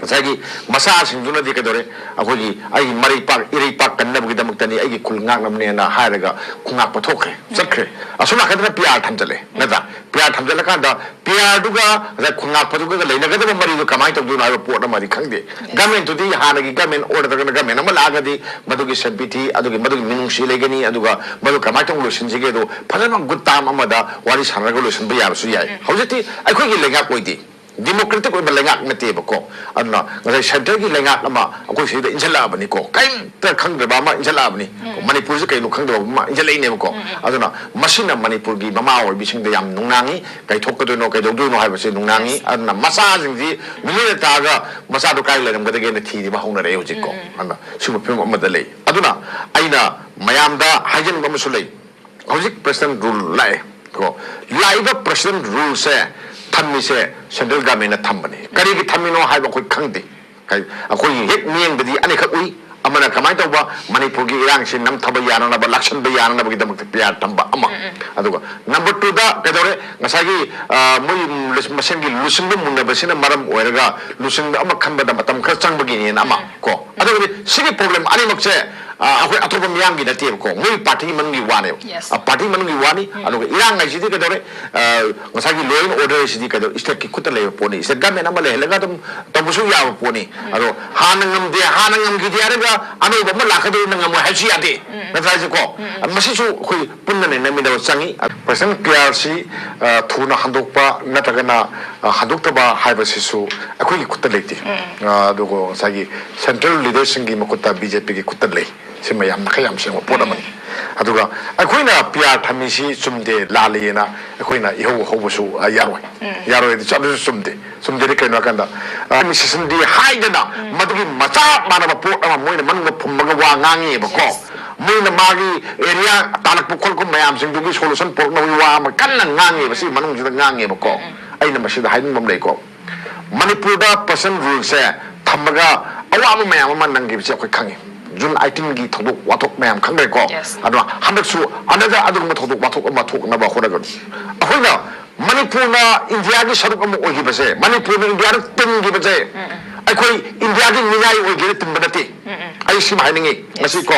ꯉꯁꯥꯏꯒꯤ ꯃꯆꯥꯁꯤꯡꯗꯨꯅꯗꯤ ꯀꯩꯗꯧꯔꯦ? ꯑꯩꯈꯣꯏꯒꯤ ꯑꯩꯒꯤ ꯃꯔꯩꯄꯥꯛ ꯏꯔꯩꯄꯥꯛ ꯀꯟꯅꯕꯒꯤꯗꯃꯛꯇꯅꯤ, ꯑꯩꯒꯤ ꯈꯨꯜ ꯉꯥꯛꯅꯕꯅꯦꯅ ꯍꯥꯏꯔꯒ ꯈꯣꯡꯉꯥꯛꯄ ꯊꯣꯛꯈ꯭ꯔꯦ, ꯆꯠꯈ꯭ꯔꯦ꯫ ꯑꯁꯣꯝ ꯅꯥꯀꯟꯗꯅ ꯄꯤ ꯑꯥꯔ ꯊꯝꯖꯜꯂꯦ, ꯅꯠꯇ꯭ꯔꯥ? ꯄꯤ ꯑꯥꯔ ꯊꯝꯖꯜꯂꯀꯥꯟꯗ ꯄꯤ ꯑꯥꯔꯗꯨꯒ ꯉꯁꯥꯏ ꯈꯣꯡꯉꯥꯛꯄꯗꯨꯒ ꯂꯩꯅꯒꯗꯕ ꯃꯔꯤꯗꯨ ꯀꯃꯥꯏꯅ ꯇꯧꯗꯣꯏꯅꯣ ꯍꯥꯏꯕ ꯄꯣꯠ ꯑꯃꯗꯤ ꯈꯪꯗꯦ꯫ Governmentꯇꯨꯗꯤ ꯍꯥꯟꯅꯒꯤ government ꯑꯣꯏꯔꯗ꯭ꯔꯒꯅ government ꯑꯃ ꯂꯥꯛꯑꯒꯗꯤ ꯃꯗꯨꯒꯤ sympathy, ꯑꯗꯨꯒꯤ ꯃꯗꯨꯒꯤ ꯃꯤꯅꯨꯡꯁꯤ ꯂꯩꯒꯅꯤ, ꯑꯗꯨꯒ ꯃꯗꯨ ꯀꯃꯥꯏꯅ ꯇꯧꯅ ꯂꯣꯏꯁꯤꯟꯁꯤꯒꯦꯗꯣ ꯐꯖꯅ good time ꯑꯃꯗ ꯋꯥꯔꯤ ꯁꯥꯟꯅꯔꯒ ꯂꯣꯏꯁꯤꯟꯕ ꯌꯥꯕꯁꯨ ꯌꯥꯏ꯫ ꯍꯧꯖꯤꯛꯇꯤ ꯑꯩꯈꯣꯏꯒꯤ ꯂꯩꯉꯥꯛ ꯑꯣꯏꯗꯦ꯫ ꯗꯦꯃꯣꯀ꯭ꯔꯦꯇꯤꯛ ꯑꯣꯏꯕ ꯂꯩꯉꯥꯛ ꯅꯠꯇꯦꯕꯀꯣ꯫ ꯑꯗꯨꯅ ꯉꯁꯥꯏ ꯁꯦꯟꯇꯔꯒꯤ ꯂꯩꯉꯥꯛ ꯑꯃ ꯑꯩꯈꯣꯏ ꯁꯤꯗ ꯏꯟꯁꯤꯜꯂꯛꯑꯕꯅꯤꯀꯣ, ꯀꯔꯤꯝꯇ ꯈꯪꯗ꯭ꯔꯕ ꯑꯃ ꯏꯟꯁꯤꯜꯂꯛꯑꯕꯅꯤ꯫ ꯃꯅꯤꯄꯨꯔꯁꯦ ꯀꯩꯅꯣ ꯈꯪꯗꯕ ꯑꯃ ꯏꯟꯁꯤꯜꯂꯛꯏꯅꯦꯕꯀꯣ꯫ ꯑꯗꯨꯅ ꯃꯁꯤꯅ ꯃꯅꯤꯄꯨꯔꯒꯤ ꯃꯃꯥ ꯑꯣꯏꯕꯤꯁꯤꯡꯗ ꯌꯥꯝ ꯅꯨꯡꯅꯥꯡꯉꯤ꯫ ꯀꯩꯊꯣꯛꯀꯗꯣꯏꯅꯣ, ꯀꯩꯗꯧꯗꯣꯏꯅꯣ ꯍꯥꯏꯕꯁꯤ ꯅꯨꯡꯅꯥꯡꯉꯤ꯫ ꯑꯗꯨꯅ ꯃꯆꯥꯁꯤꯡꯁꯤ ꯅꯨꯃꯤꯠ ꯂꯩꯇꯥꯔꯒ ꯃꯆꯥꯗꯣ ꯀꯥꯏ ꯂꯩꯔꯝꯒꯗꯒꯦꯅ ꯊꯤꯕ ꯍꯧꯅꯔꯛꯑꯦ ꯍꯧꯖꯤꯛꯀꯣ꯫ ꯑꯗꯨꯅ ꯁꯤꯒꯨꯝꯕ ꯐꯤꯕꯝ ꯑꯃꯗ ꯂꯩ꯫ ꯑꯗꯨꯅ ꯑꯩꯅ ꯃꯌꯥꯝꯗ ꯍꯥꯏꯖꯅꯤꯡꯕ ꯑꯃꯁꯨ ꯂꯩ꯫ ꯍꯧꯖꯤꯛ ꯄ꯭ꯔꯦꯁꯤꯗꯦꯟ ꯔꯨꯜ ꯂꯥꯛꯑꯦ ꯀꯣ꯫ ꯂꯥꯛꯏꯕ ꯄ꯭ꯔꯦꯁꯤꯗꯦꯟ ꯔꯨꯜꯁꯦ ꯊꯝꯃꯤꯁꯦ ꯁꯦꯟꯇ꯭ꯔꯦꯜ ꯒꯃꯦꯟꯅ ꯊꯝꯕꯅꯤ꯫ ꯀꯔꯤꯒꯤ ꯊꯝꯃꯤꯅꯣ ꯍꯥꯏꯕ ꯑꯩꯈꯣꯏ ꯈꯪꯗꯦ꯫ ꯀꯩ-, ꯑꯩꯈꯣꯏꯒꯤ ꯍꯦꯛ ꯃꯤꯠꯌꯦꯡꯗꯗꯤ ꯑꯅꯤꯈꯛ ꯎꯏ꯫ ꯑꯃꯅ ꯀꯃꯥꯏꯅ ꯇꯧꯕ, ꯃꯅꯤꯄꯨꯔꯒꯤ ꯏꯔꯥꯡꯁꯤ ꯅꯝꯊꯕ ꯌꯥꯅꯅꯕ, ꯂꯥꯛꯁꯟꯕ ꯌꯥꯅꯅꯕꯒꯤꯗꯃꯛꯇ ꯄꯤ ꯑꯥꯔ ꯊꯝꯕ ꯑꯃ꯫ ꯑꯗꯨꯒ ꯅꯝꯕꯔ ꯇꯨꯗ ꯀꯩꯗꯧꯔꯦ? ꯉꯁꯥꯏꯒꯤ, ꯑ, ꯃꯣꯏ ꯃꯁꯦꯟꯒꯤ ꯂꯨꯆꯤꯡꯕ ꯃꯨꯟꯅꯕꯁꯤꯅ ꯃꯔꯝ ꯑꯣꯏꯔꯒ ꯂꯨꯆꯤꯡꯕ ꯑꯃ ꯈꯟꯕꯗ ꯃꯇꯝ ꯈꯔ ꯆꯪꯕꯒꯤꯅꯦꯅ ꯑꯃ ꯀꯣ꯫ ꯑꯗꯨꯒꯗꯤ ꯁꯤꯒꯤ ꯄ꯭ꯔꯣꯕ꯭ꯂꯦꯝ ꯑꯅꯤꯃꯛꯁꯦ, ꯑ, ꯑꯩꯈꯣꯏ ꯑꯇꯣꯞꯄ ꯃꯤꯌꯥꯝꯒꯤ ꯅꯠꯇꯦꯕꯀꯣ, ꯃꯣꯏ ꯄꯥꯔꯇꯤꯒꯤ ꯃꯅꯨꯡꯒꯤ ꯋꯥꯅꯦꯕ꯫ Yes. ꯑ, ꯄꯥꯔꯇꯤꯒꯤ ꯃꯅꯨꯡꯒꯤ ꯋꯥꯅꯤ꯫ ꯑꯗꯨꯒ ꯏꯔꯥꯡ ꯍꯥꯏꯁꯤꯗꯤ ꯀꯩꯗꯧꯔꯦ? ꯑ, ꯉꯁꯥꯏꯒꯤ law and order ꯁꯤꯗꯤ ꯀꯩꯗꯧꯔꯦ? ꯏꯁꯇꯦꯠꯀꯤ ꯈꯨꯠꯇ ꯂꯩꯕ ꯄꯣꯠꯅꯤ꯫ ꯏꯁꯇꯦꯠ ꯒꯃꯦꯟ ꯑꯃ ꯂꯩꯍꯜꯂꯒ ꯑꯗꯨꯝ ꯇꯧꯕꯁꯨ ꯌꯥꯕ ꯄꯣꯠꯅꯤ꯫ ꯑꯗꯣ ꯍꯥꯟꯅ ꯉꯝꯗꯦ, ꯍꯥꯟꯅ ꯉꯝꯈꯤꯗꯦ ꯍꯥꯏꯔꯒ ꯑꯅꯧꯕ ꯑꯃ ꯂꯥꯛꯀꯗꯧꯔꯤꯅ ꯉꯝꯃꯣꯏ ꯍꯥꯏꯕꯁꯨ ꯌꯥꯗꯦ꯫ ꯅꯠꯇ꯭ꯔꯥ ꯍꯥꯏꯁꯦꯀꯣ? ꯃꯁꯤꯁꯨ ꯑꯩꯈꯣꯏ ꯄꯨꯟꯅ ꯅꯩꯅꯃꯤꯟꯅꯕ ꯆꯪꯉꯤ꯫ ꯄ꯭ꯔꯦꯁꯤꯗꯦꯟ ꯄꯤ ꯑꯥꯔ ꯁꯤ, ꯑ, ꯊꯨꯅ ꯍꯟꯗꯣꯛꯄ ꯅꯠꯇ꯭ꯔꯒꯅ, ꯑ, ꯍꯟꯗꯣꯛꯇꯕ ꯍꯥꯏꯕꯁꯤꯁꯨ ꯑꯩꯈꯣꯏꯒꯤ ꯈꯨꯠꯇ ꯂꯩꯇꯦ꯫ ꯑ, ꯑꯗꯨꯒ ꯉꯁꯥꯏꯒꯤ ꯁꯦꯟꯇ꯭ꯔꯦꯜ ꯂꯤꯗꯔꯁꯤꯡꯒꯤ ꯃꯈꯨꯠꯇ, ꯕꯤ ꯖꯦ ꯄꯤꯒꯤ ꯈꯨꯠꯇ ꯂꯩ꯫ ꯁꯤꯃ ꯌꯥꯝ ꯃꯈꯜ ꯌꯥꯝ ꯁꯦꯡꯕ ꯄꯣꯠ ꯑꯃꯅꯤ꯫ ꯑꯗꯨꯒ ꯑꯩꯈꯣꯏꯅ ꯄꯤ ꯑꯥꯔ ꯊꯝꯃꯤꯁꯤ ꯆꯨꯝꯗꯦ, ꯂꯥꯜꯂꯤꯑꯅ ꯑꯩꯈꯣꯏꯅ ꯏꯍꯧ ꯍꯧꯕꯁꯨ, ꯑ, ꯌꯥꯔꯣꯏ꯫ ꯌꯥꯔꯣꯏ ꯍꯥꯏꯗꯤ ꯆꯠꯂꯁꯨ ꯆꯨꯝꯗꯦ꯫ ꯆꯨꯝꯗꯦꯗꯤ ꯀꯩꯅꯣ ꯍꯥꯏꯀꯥꯟꯗ, ꯑ, ꯑꯦꯗꯃꯤꯅꯤꯁꯇ꯭ꯔꯦꯁꯟꯗꯤ ꯍꯥꯏꯗꯅ ꯃꯗꯨꯒꯤ ꯃꯆꯥ ꯃꯥꯟꯅꯕ ꯄꯣꯠ ꯑꯃ ꯃꯣꯏꯅ ꯃꯅꯨꯡꯗ ꯐꯨꯝꯃꯒ ꯋꯥ ꯉꯥꯡꯉꯤꯑꯕꯀꯣ꯫ Yes. ꯃꯣꯏꯅ ꯃꯥꯒꯤ ꯑꯦꯔꯤꯌꯥ ꯇꯥꯜꯂꯛꯄ ꯈꯣꯠꯂꯛꯄ ꯃꯌꯥꯝꯁꯤꯡꯗꯨꯒꯤ ꯁꯣꯂꯨꯁꯟ ꯄꯨꯔꯛꯅꯕꯒꯤ ꯋꯥ ꯑꯃ ꯀꯟꯅ ꯉꯥꯡꯉꯦꯕ ꯁꯤ ꯃꯅꯨꯡꯁꯤꯗ ꯉꯥꯡꯉꯦꯕꯀꯣ꯫ ꯑꯩꯅ ꯃꯁꯤꯗ ꯍꯥꯏꯅꯤꯡꯕ ꯑꯃ ꯂꯩꯀꯣ꯫ ꯃꯅꯤꯄꯨꯔꯗ ꯄ꯭ꯔꯦꯁꯤꯗꯦꯟ ꯔꯨꯜꯁꯦ ꯊꯝꯃꯒ ꯑꯋꯥꯕ ꯃꯌꯥꯝ ꯑꯃ ꯅꯪꯈꯤꯕꯁꯦ ꯑꯩꯈꯣꯏ ꯈꯪꯉꯤ꯫ ꯖꯨꯟ ꯑꯩꯠꯇꯤꯟꯒꯤ ꯊꯧꯗꯣꯛ ꯋꯥꯊꯣꯛ ꯃꯌꯥꯝ ꯈꯪꯈ꯭ꯔꯦꯀꯣ꯫ Yes. ꯑꯗꯨꯅ ꯍꯟꯗꯛꯁꯨ ꯑꯅꯗ ꯑꯗꯨꯒꯨꯝꯕ ꯊꯧꯗꯣꯛ ꯋꯥꯊꯣꯛ ꯑꯃ ꯊꯣꯛꯅꯕ ꯍꯣꯠꯅꯒꯅꯤ꯫ ꯑꯩꯈꯣꯏꯅ ꯃꯅꯤꯄꯨꯔꯅ ꯏꯟꯗꯤꯌꯥꯒꯤ ꯁꯔꯨꯛ ꯑꯃ ꯑꯣꯏꯈꯤꯕꯁꯦ, ꯃꯅꯤꯄꯨꯔꯅ ꯏꯟꯗꯤꯌꯥꯗ ꯇꯤꯟꯈꯤꯕꯁꯦ, ꯑꯩꯈꯣꯏ ꯏꯟꯗꯤꯌꯥꯒꯤ ꯃꯤꯅꯥꯏ ꯑꯣꯏꯒꯦꯅ ꯇꯤꯟꯕ ꯅꯠꯇꯦ꯫ ꯑꯩ ꯁꯤꯃ ꯍꯥꯏꯅꯤꯡꯉꯤ ꯉꯁꯤꯀꯣ꯫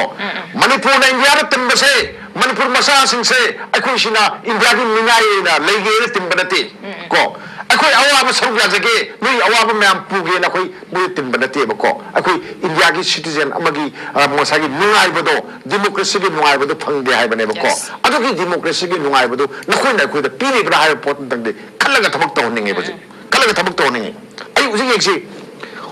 ꯃꯅꯤꯄꯨꯔꯅ ꯏꯟꯗꯤꯌꯥꯗ ꯇꯤꯟꯕꯁꯦ, ꯃꯅꯤꯄꯨꯔ ꯃꯆꯥꯁꯤꯡꯁꯦ ꯑꯩꯈꯣꯏꯁꯤꯅ ꯏꯟꯗꯤꯌꯥꯒꯤ ꯃꯤꯅꯥꯏ ꯑꯣꯏꯅ ꯂꯩꯒꯦꯅ ꯇꯤꯟꯕ ꯅꯠꯇꯦ ꯀꯣ꯫ ꯑꯩꯈꯣꯏ ꯑꯋꯥꯕ ꯁꯔꯨꯛ ꯌꯥꯖꯒꯦ, ꯅꯣꯏ ꯑꯋꯥꯕ ꯃꯌꯥꯝ ꯄꯨꯒꯦꯅ ꯑꯩꯈꯣꯏ ꯃꯣꯏꯗ ꯇꯤꯟꯕ ꯅꯠꯇꯦꯕꯀꯣ꯫ ꯑꯩꯈꯣꯏ ꯏꯟꯗꯤꯌꯥꯒꯤ ꯁꯤꯇꯤꯖꯦꯟ ꯑꯃꯒꯤ, ꯑ, ꯉꯁꯥꯏꯒꯤ ꯅꯨꯡꯉꯥꯏꯕꯗꯣ, ꯗꯤꯃꯣꯀ꯭ꯔꯦꯁꯤꯒꯤ ꯅꯨꯡꯉꯥꯏꯕꯗꯣ ꯐꯪꯗꯦ ꯍꯥꯏꯕꯅꯦꯕꯀꯣ꯫ Yes. ꯑꯗꯨꯒꯤ ꯗꯤꯃꯣꯀ꯭ꯔꯦꯁꯤꯒꯤ ꯅꯨꯡꯉꯥꯏꯕꯗꯨ ꯅꯈꯣꯏꯅ ꯑꯩꯈꯣꯏꯗ ꯄꯤꯔꯤꯕ꯭ꯔꯥ ꯍꯥꯏꯕ ꯄꯣꯠꯇꯨꯗꯪꯗꯤ ꯈꯜꯂꯒ ꯊꯕꯛ ꯇꯧꯍꯟꯅꯤꯡꯉꯦꯕ ꯍꯧꯖꯤꯛ꯫ ꯈꯜꯂ ꯊꯕꯛ ꯇꯧꯍꯟꯅꯤꯡꯉꯤ꯫ ꯑꯩ ꯍꯧꯖꯤꯛ ꯌꯦꯡꯁꯤ,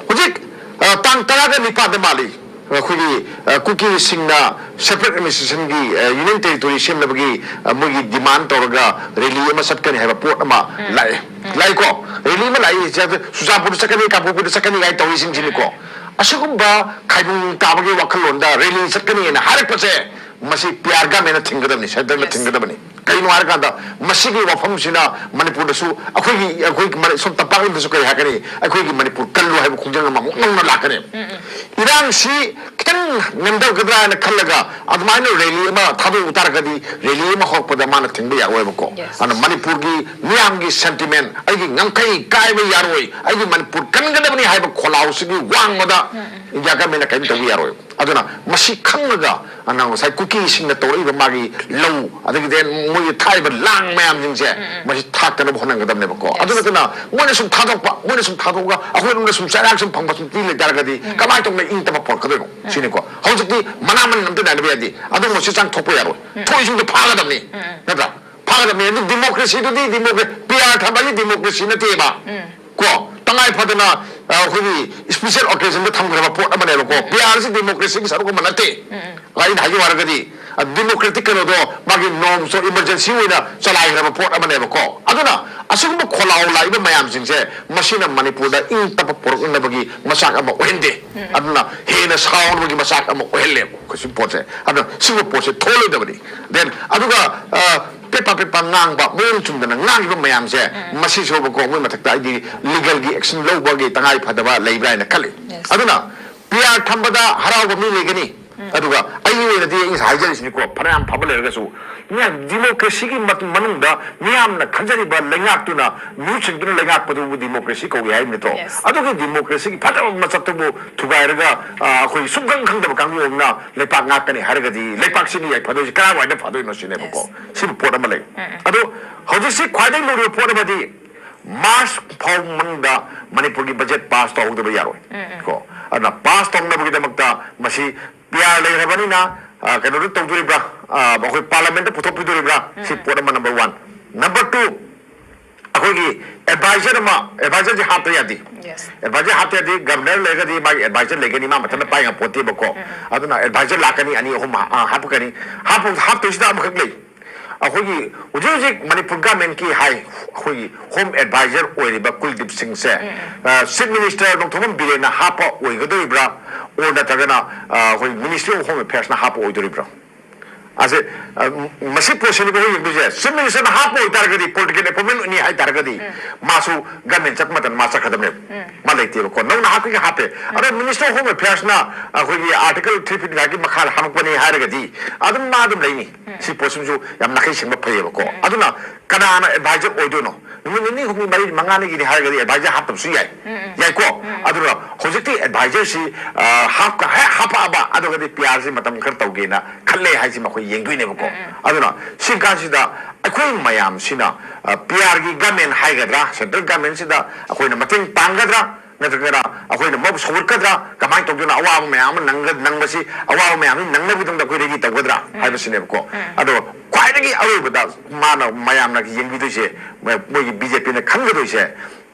ꯍꯧꯖꯤꯛ, ꯑ, ꯇꯥꯡ ꯇꯔꯥꯒ ꯅꯤꯄꯥꯟꯗ ꯃꯥꯜꯂꯤ, ꯑꯩꯈꯣꯏꯒꯤ, ꯑ, ꯀꯨꯀꯤꯁꯤꯡꯅ separate administrationꯒꯤ, ꯑ, union territory ꯁꯦꯝꯅꯕꯒꯤ, ꯑ, ꯃꯣꯏꯒꯤ demand ꯇꯧꯔꯒ rally ꯑꯃ ꯆꯠꯀꯅꯤ ꯍꯥꯏꯕ ꯄꯣꯠ ꯑꯃ ꯂꯥꯛꯑꯦ꯫ ꯂꯥꯛꯏꯀꯣ? Rally ꯑꯃ ꯂꯥꯛꯏ, ꯁꯤꯗ ꯆꯨꯔꯆꯥꯟꯄꯨꯔꯗ ꯆꯠꯀꯅꯤ, ꯀꯥꯡꯄꯣꯛꯄꯤꯗ ꯆꯠꯀꯅꯤ ꯀꯥꯏꯅ ꯇꯧꯔꯤꯁꯤꯡꯁꯤꯅꯤꯀꯣ꯫ ꯑꯁꯤꯒꯨꯝꯕ ꯈꯥꯏꯕꯨꯡ ꯇꯥꯕꯒꯤ ꯋꯥꯈꯜꯂꯣꯟꯗ rally ꯆꯠꯀꯅꯤꯅ ꯍꯥꯏꯔꯛꯄꯁꯦ, ꯃꯁꯤ P R governmentꯅ ꯊꯤꯡꯒꯗꯕꯅꯤ, centreꯅ ꯊꯤꯡꯒꯗꯕꯅꯤ꯫ ꯀꯩꯅꯣ ꯍꯥꯏꯔꯀꯥꯟꯗ, ꯃꯁꯤꯒꯤ ꯋꯥꯐꯝꯁꯤꯅ ꯃꯅꯤꯄꯨꯔꯗꯁꯨ ꯑꯩꯈꯣꯏꯒꯤ, ꯑꯩꯈꯣꯏꯒꯤ ꯃꯅꯤ-, ꯁꯣꯝ ꯇꯝꯄꯥꯛꯂꯣꯝꯗꯁꯨ ꯀꯔꯤ ꯍꯥꯏꯔꯛꯀꯅꯤ, ꯑꯩꯈꯣꯏꯒꯤ ꯃꯅꯤꯄꯨꯔ ꯀꯜꯂꯨ ꯍꯥꯏꯕ ꯈꯣꯡꯖꯪ ꯑꯃ ꯑꯃꯨꯛ ꯅꯧꯅ ꯂꯥꯛꯀꯅꯤ꯫ ꯏꯔꯥꯡꯁꯤ ꯈꯤꯇꯪ ꯅꯦꯝꯊꯒꯗ꯭ꯔꯥ ꯍꯥꯏꯅ ꯈꯜꯂꯒ ꯑꯗꯨꯃꯥꯏꯅ rally ꯑꯃ ꯊꯥꯗꯣꯛꯎ ꯇꯥꯔꯒꯗꯤ, rally ꯑꯃ ꯍꯧꯔꯛꯄꯗ ꯃꯥꯅ ꯊꯤꯡꯕ ꯌꯥꯔꯣꯏꯕꯀꯣ꯫ ꯑꯗꯨꯅ ꯃꯅꯤꯄꯨꯔꯒꯤ ꯃꯤꯌꯥꯝꯒꯤ sentiment, ꯑꯩꯒꯤ ꯉꯝꯈꯩ ꯀꯥꯏꯕ ꯌꯥꯔꯣꯏ, ꯑꯩꯒꯤ ꯃꯅꯤꯄꯨꯔ ꯀꯟꯒꯗꯕꯅꯤ ꯍꯥꯏꯕ ꯈꯣꯜꯂꯥꯎꯁꯤꯒꯤ ꯋꯥꯡꯃꯗ India governmentꯅ ꯀꯔꯤꯝ ꯇꯧꯕ ꯌꯥꯔꯣꯏ꯫ ꯑꯗꯨꯅ ꯃꯁꯤ ꯈꯪꯉꯒ, ꯑꯅ ꯉꯁꯥꯏ ꯀꯨꯀꯤꯁꯤꯡꯅ ꯇꯧꯔꯛꯏꯕ ꯃꯥꯒꯤ ꯂꯧ, ꯑꯗꯒꯤꯗꯤ ꯃꯣꯏꯒꯤ ꯊꯥꯛꯏꯕ ꯂꯥꯡ ꯃꯌꯥꯝꯁꯤꯡꯁꯦ, ꯃꯁꯤ ꯊꯥꯛꯇꯅꯕ ꯍꯣꯠꯅꯒꯗꯕꯅꯦꯕꯀꯣ꯫ ꯑꯗꯨ ꯅꯠꯇꯅ ꯃꯣꯏꯅ ꯁꯨꯝ ꯊꯥꯗꯣꯛꯄ, ꯃꯣꯏꯅ ꯁꯨꯝ ꯊꯥꯗꯣꯛꯑꯒ ꯑꯩꯈꯣꯏꯔꯣꯝꯗ ꯁꯨꯝ ꯆꯩꯔꯥꯛ ꯁꯨꯝ ꯐꯪꯕ ꯁꯨꯝ ꯇꯤ ꯂꯩ ꯇꯥꯔꯒꯗꯤ, ꯀꯃꯥꯏꯅ ꯇꯧꯅ ꯏꯪ ꯇꯞꯄ ꯄꯨꯔꯛꯀꯗꯣꯏꯅꯣ? ꯁꯤꯅꯤꯀꯣ꯫ ꯍꯧꯖꯤꯛꯇꯤ ꯃꯅꯥ ꯃꯅꯤꯟ ꯑꯝꯇ ꯅꯥꯏꯅꯕ ꯌꯥꯗꯦ꯫ ꯑꯗꯨꯒꯨꯝꯕ ꯆꯦ ꯆꯥꯡ ꯊꯣꯛꯄ ꯌꯥꯔꯣꯏ꯫ ꯊꯣꯛꯏꯁꯤꯡꯗꯣ ꯐꯥꯒꯗꯕꯅꯤ꯫ ꯅꯠꯇ꯭ꯔꯥ? ꯐꯥꯒꯗꯕꯅꯤ꯫ ꯑꯗꯨ democracyꯗꯨꯗꯤ democracy, P R ꯊꯝꯕꯒꯤ democracy ꯅꯠꯇꯦꯕ꯫ ꯀꯣ, ꯇꯉꯥꯏ ꯐꯗꯅ, ꯑ, ꯑꯩꯈꯣꯏꯒꯤ special occasionꯗ ꯊꯝꯈ꯭ꯔꯕ ꯄꯣꯠ ꯑꯃꯅꯦꯕꯀꯣ꯫ P Rꯁꯤ democracyꯒꯤ ꯁꯔꯨꯛ ꯑꯃ ꯅꯠꯇꯦ꯫ ꯑꯩꯅ ꯍꯥꯏꯖꯧ ꯍꯥꯏꯔꯒꯗꯤ, ꯑ, democratic ꯀꯩꯅꯣꯗꯣ ꯃꯥꯒꯤ normꯁꯇꯣ emergency ꯑꯣꯏꯅ ꯆꯂꯥꯏꯈ꯭ꯔꯕ ꯄꯣꯠ ꯑꯃꯅꯦꯕꯀꯣ꯫ ꯑꯗꯨꯅ ꯑꯁꯤꯒꯨꯝꯕ ꯈꯣꯜꯂꯥꯎ ꯂꯥꯛꯏꯕ ꯃꯌꯥꯝꯁꯤꯡꯁꯦ, ꯃꯁꯤꯅ ꯃꯅꯤꯄꯨꯔꯗ ꯏꯪ ꯇꯞꯄ ꯄꯨꯔꯛꯅꯕꯒꯤ ꯃꯆꯥꯛ ꯑꯃ ꯑꯣꯏꯍꯟꯗꯦ꯫ ꯑꯗꯨꯅ ꯍꯦꯟꯅ ꯁꯥꯎꯅꯕꯒꯤ ꯃꯆꯥꯛ ꯑꯃ ꯑꯣꯏꯍꯜꯂꯦꯕ ꯁꯤ ꯄꯣꯠꯁꯦ꯫ ꯑꯗꯨꯅ ꯁꯤꯒꯨꯝꯕ ꯄꯣꯠꯁꯦ ꯊꯣꯛꯍꯜꯂꯣꯏꯗꯕꯅꯤ꯫ Then ꯑꯗꯨꯒ, ꯑ, ꯄꯦꯠꯄ ꯄꯦꯠꯄ ꯉꯥꯡꯕ, ꯃꯑꯣꯡ ꯆꯨꯝꯗꯅ ꯉꯥꯡꯉꯤꯕ ꯃꯌꯥꯝꯁꯦ, ꯃꯁꯤꯁꯨꯕꯀꯣ ꯃꯣꯏ ꯃꯊꯛꯇ ꯑꯩꯗꯤ legalꯒꯤ action ꯂꯧꯕꯒꯤ ꯇꯉꯥꯏ ꯐꯗꯕ ꯂꯩꯕ꯭ꯔꯥ ꯍꯥꯏꯅ ꯈꯜꯂꯤ꯫ ꯑꯗꯨꯅ P R ꯊꯝꯕꯗ ꯍꯔꯥꯎꯕ ꯃꯤ ꯂꯩꯒꯅꯤ꯫ ꯑꯗꯨꯒ ꯑꯩꯒꯤ ꯑꯣꯏꯅꯗꯤ ꯑꯩ ꯉꯁꯥꯏ ꯍꯥꯏꯖꯔꯤꯁꯤꯅꯤꯀꯣ, ꯐꯅꯌꯥꯝ ꯐꯕ ꯂꯩꯔꯒꯁꯨ, ꯃꯤꯌꯥꯝ democracyꯒꯤ ꯃꯇꯨꯡ ꯃꯅꯨꯡꯗ ꯃꯤꯌꯥꯝꯅ ꯈꯟꯖꯔꯤꯕ ꯂꯩꯉꯥꯛꯇꯨꯅ, ꯃꯤꯍꯨꯠꯁꯤꯡꯗꯨꯅ ꯂꯩꯉꯥꯛꯄꯗꯨꯕꯨ democracy ꯀꯧꯏ ꯍꯥꯏꯕ ꯅꯠꯇ꯭ꯔꯣ? ꯑꯗꯨꯒꯤ democracyꯒꯤ ꯐꯖꯕ ꯃꯁꯛꯇꯨꯕꯨ ꯊꯨꯒꯥꯏꯔꯒ, ꯑ, ꯑꯩꯈꯣꯏ ꯁꯨꯡꯈꯪ ꯈꯪꯗꯕ ꯀꯥꯡꯕꯨ ꯑꯃꯅ ꯂꯩꯄꯥꯛ ꯉꯥꯛꯀꯅꯤ ꯍꯥꯏꯔꯒꯗꯤ, ꯂꯩꯄꯥꯛꯁꯤꯅ ꯌꯥꯏꯐꯗꯣꯏꯁꯤ ꯀꯔꯥꯏꯋꯥꯏꯗ ꯐꯗꯣꯏꯅꯣ ꯁꯤꯅꯦꯕꯀꯣ꯫ ꯁꯤꯕꯨ ꯄꯣꯠ ꯑꯃ ꯂꯩ꯫ ꯑꯗꯣ ꯍꯧꯖꯤꯛꯁꯤ ꯈ꯭ꯋꯥꯏꯗꯒꯤ ꯂꯨꯔꯤꯕ ꯄꯣꯠ ꯑꯃꯗꯤ March ꯐꯥꯎ ꯃꯅꯨꯡꯗ ꯃꯅꯤꯄꯨꯔꯒꯤ budget pass ꯇꯧꯍꯧꯗꯕ ꯌꯥꯔꯣꯏ꯫ ꯀꯣ, ꯑꯗꯨꯅ pass ꯇꯧꯅꯕꯒꯤꯗꯃꯛꯇ ꯃꯁꯤ P R ꯂꯩꯔꯕꯅꯤꯅ, ꯑ, ꯀꯩꯅꯣꯗ ꯇꯧꯗꯣꯔꯤꯕ꯭ꯔꯥ, ꯑ, ꯑꯩꯈꯣꯏ parliamentꯇ ꯄꯨꯊꯣꯛꯄꯤꯗꯣꯔꯤꯕ꯭ꯔꯥ? ꯁꯤ ꯄꯣꯠ ꯑꯃ number one꯫ Number two, ꯑꯩꯈꯣꯏꯒꯤ ꯑꯦꯗꯚꯥꯏꯖꯔ ꯑꯃ, ꯑꯦꯗꯚꯥꯏꯖꯔꯁꯦ ꯍꯥꯞꯇ ꯌꯥꯗꯦ꯫ Yes. ꯑꯦꯗꯚꯥꯏꯖꯔ ꯍꯥꯞꯇ ꯌꯥꯗꯦ꯫ ꯒꯕꯔꯅꯔ ꯂꯩꯔꯒꯗꯤ ꯃꯥꯒꯤ ꯑꯦꯗꯚꯥꯏꯖꯔ ꯂꯩꯒꯅꯤ, ꯃꯥ ꯃꯊꯟꯇ ꯄꯥꯏ ꯉꯝꯄꯣꯠꯇꯦꯕꯀꯣ꯫ ꯑꯗꯨꯅ ꯑꯦꯗꯚꯥꯏꯖꯔ ꯂꯥꯛꯀꯅꯤ, ꯑꯅꯤ ꯑꯍꯨꯝ ꯍꯥ- ꯑ, ꯍꯥꯞꯄꯛꯀꯅꯤ꯫ ꯍꯥꯞꯄ ꯍꯥꯞꯇꯣꯏꯁꯤꯗ ꯑꯃꯈꯛ ꯂꯩ꯫ ꯑꯩꯈꯣꯏꯒꯤ ꯍꯧꯖꯤꯛ ꯍꯧꯖꯤꯛ ꯃꯅꯤꯄꯨꯔ ꯒꯃꯦꯟꯀꯤ ꯍꯥꯏ, ꯑꯩꯈꯣꯏꯒꯤ ꯍꯣꯝ ꯑꯦꯗꯚꯥꯏꯖꯔ ꯑꯣꯏꯔꯤꯕ ꯀꯨꯜꯗꯤꯞ ꯁꯤꯡꯁꯦ, ꯆꯤꯐ ꯃꯤꯅꯤꯁꯇꯔ ꯅꯣꯡꯊꯣꯝꯕꯝ ꯕꯤꯔꯦꯟꯅ ꯍꯥꯞꯄ ꯑꯣꯏꯒꯗꯧꯔꯤꯕ꯭ꯔꯥ, ꯑꯣꯔ ꯅꯠꯇ꯭ꯔꯒꯅ ꯑ, ꯑꯩꯈꯣꯏ ꯃꯤꯅꯤꯁꯇ꯭ꯔꯤ ꯑꯣꯐ ꯍꯣꯝ ꯑꯦꯐꯤꯌꯔꯁꯅ ꯍꯥꯞꯄ ꯑꯣꯏꯗꯣꯔꯤꯕ꯭ꯔꯥ? ꯑꯁꯦ, ꯑ, ꯃꯁꯤ ꯄꯣꯠꯁꯤꯅꯤ ꯑꯩꯈꯣꯏ ꯌꯦꯡꯗꯣꯏꯁꯦ꯫ ꯆꯤꯐ ꯃꯤꯅꯤꯁꯇꯔꯅ ꯍꯥꯞꯄ ꯑꯣꯏꯇꯥꯔꯒꯗꯤ, ꯄꯣꯂꯤꯇꯤꯀꯦꯜ ꯑꯦꯄꯣꯏꯟꯃꯦꯟ ꯑꯣꯏꯅꯤ ꯍꯥꯏꯇꯥꯔꯒꯗꯤ, ꯃꯥꯁꯨ ꯒꯃꯦꯟ ꯆꯠꯄ ꯃꯇꯝꯗ ꯃꯥ ꯆꯠꯀꯗꯕꯅꯦꯕ꯫ ꯃꯥ ꯂꯩꯇꯦꯕꯀꯣ, ꯅꯧꯅ ꯍꯥꯞꯀꯦꯒ ꯍꯥꯞꯄꯦ꯫ ꯑꯗꯣ ꯃꯤꯅꯤꯁꯇꯔ ꯑꯣꯐ ꯍꯣꯝ ꯑꯦꯐꯤꯌꯔꯁꯅ ꯑꯩꯈꯣꯏꯒꯤ ꯑꯥꯔꯇꯤꯀꯜ ꯊ꯭ꯔꯤ ꯐꯤꯐꯇꯤ ꯐꯥꯏꯚꯀꯤ ꯃꯈꯥꯗ ꯍꯥꯞꯄꯛꯄꯅꯤ ꯍꯥꯏꯔꯒꯗꯤ, ꯑꯗꯨꯝ ꯃꯥ ꯑꯗꯨꯝ ꯂꯩꯅꯤ꯫ ꯁꯤ ꯄꯣꯠꯁꯤꯃꯁꯨ ꯌꯥꯝ ꯅꯥꯈꯩ ꯁꯦꯡꯕ ꯐꯩꯌꯦꯕꯀꯣ꯫ ꯑꯗꯨꯅ ꯀꯅꯥꯅ ꯑꯦꯗꯚꯥꯏꯖꯔ ꯑꯣꯏꯗꯣꯏꯅꯣ? ꯅꯨꯃꯤꯠ ꯅꯤꯅꯤ, ꯍꯨꯝꯅꯤ, ꯃꯔꯤꯅꯤ, ꯃꯉꯥꯅꯤꯒꯤꯅꯤ ꯍꯥꯏꯔꯒꯗꯤ ꯑꯦꯗꯚꯥꯏꯖꯔ ꯍꯥꯞꯇꯕꯁꯨ ꯌꯥꯏ꯫ ꯌꯥꯏꯀꯣ? ꯑꯗꯨꯅ ꯍꯧꯖꯤꯛꯇꯤ ꯑꯦꯗꯚꯥꯏꯖꯔꯁꯤ, ꯑ, ꯍꯥꯞꯀ-, ꯍꯦꯛ ꯍꯥꯞꯄꯛꯑꯕ, ꯑꯗꯨꯒꯗꯤ ꯄꯤ ꯑꯥꯔꯁꯤ ꯃꯇꯝ ꯈꯔ ꯇꯧꯒꯦꯅ ꯈꯜꯂꯦ ꯍꯥꯏꯁꯤꯃ ꯑꯩꯈꯣꯏ ꯌꯦꯡꯗꯣꯏꯅꯦꯕꯀꯣ꯫ ꯑꯗꯨꯅ ꯁꯤ ꯀꯥꯟꯁꯤꯗ ꯑꯩꯈꯣꯏ ꯃꯌꯥꯝꯁꯤꯅ, ꯑ, ꯄꯤ ꯑꯥꯔꯒꯤ ꯒꯃꯦꯟ ꯍꯥꯏꯒꯗ꯭ꯔꯥ, ꯁꯦꯟꯇ꯭ꯔꯦꯜ ꯒꯃꯦꯟꯁꯤꯗ ꯑꯩꯈꯣꯏꯅ ꯃꯇꯦꯡ ꯄꯥꯡꯒꯗ꯭ꯔꯥ, ꯅꯠꯇ꯭ꯔꯒꯅ ꯑꯩꯈꯣꯏꯅ ꯃꯕꯨ ꯁꯧꯒꯠꯀꯗ꯭ꯔꯥ, ꯀꯃꯥꯏꯅ ꯇꯧꯗꯣꯏꯅꯣ, ꯑꯋꯥꯕ ꯃꯌꯥꯝ ꯑꯃ ꯅꯪꯒ-, ꯅꯪꯕꯁꯤ, ꯑꯋꯥꯕ ꯃꯌꯥꯝꯁꯤ ꯅꯪꯅꯕꯒꯤꯗꯃꯛꯇ ꯑꯩꯈꯣꯏ ꯔꯦꯗꯤ ꯇꯧꯒꯗ꯭ꯔꯥ ꯍꯥꯏꯕꯁꯤꯅꯦꯕꯀꯣ꯫ ꯑꯗꯣ ꯈ꯭ꯋꯥꯏꯗꯒꯤ ꯑꯔꯣꯏꯕꯗ ꯃꯥꯅ, ꯃꯌꯥꯝꯅ ꯌꯦꯡꯕꯤꯗꯣꯏꯁꯦ, ꯃ-, ꯃꯣꯏꯒꯤ ꯕꯤ ꯖꯦ ꯄꯤꯅ ꯈꯟꯒꯗꯣꯏꯁꯦ,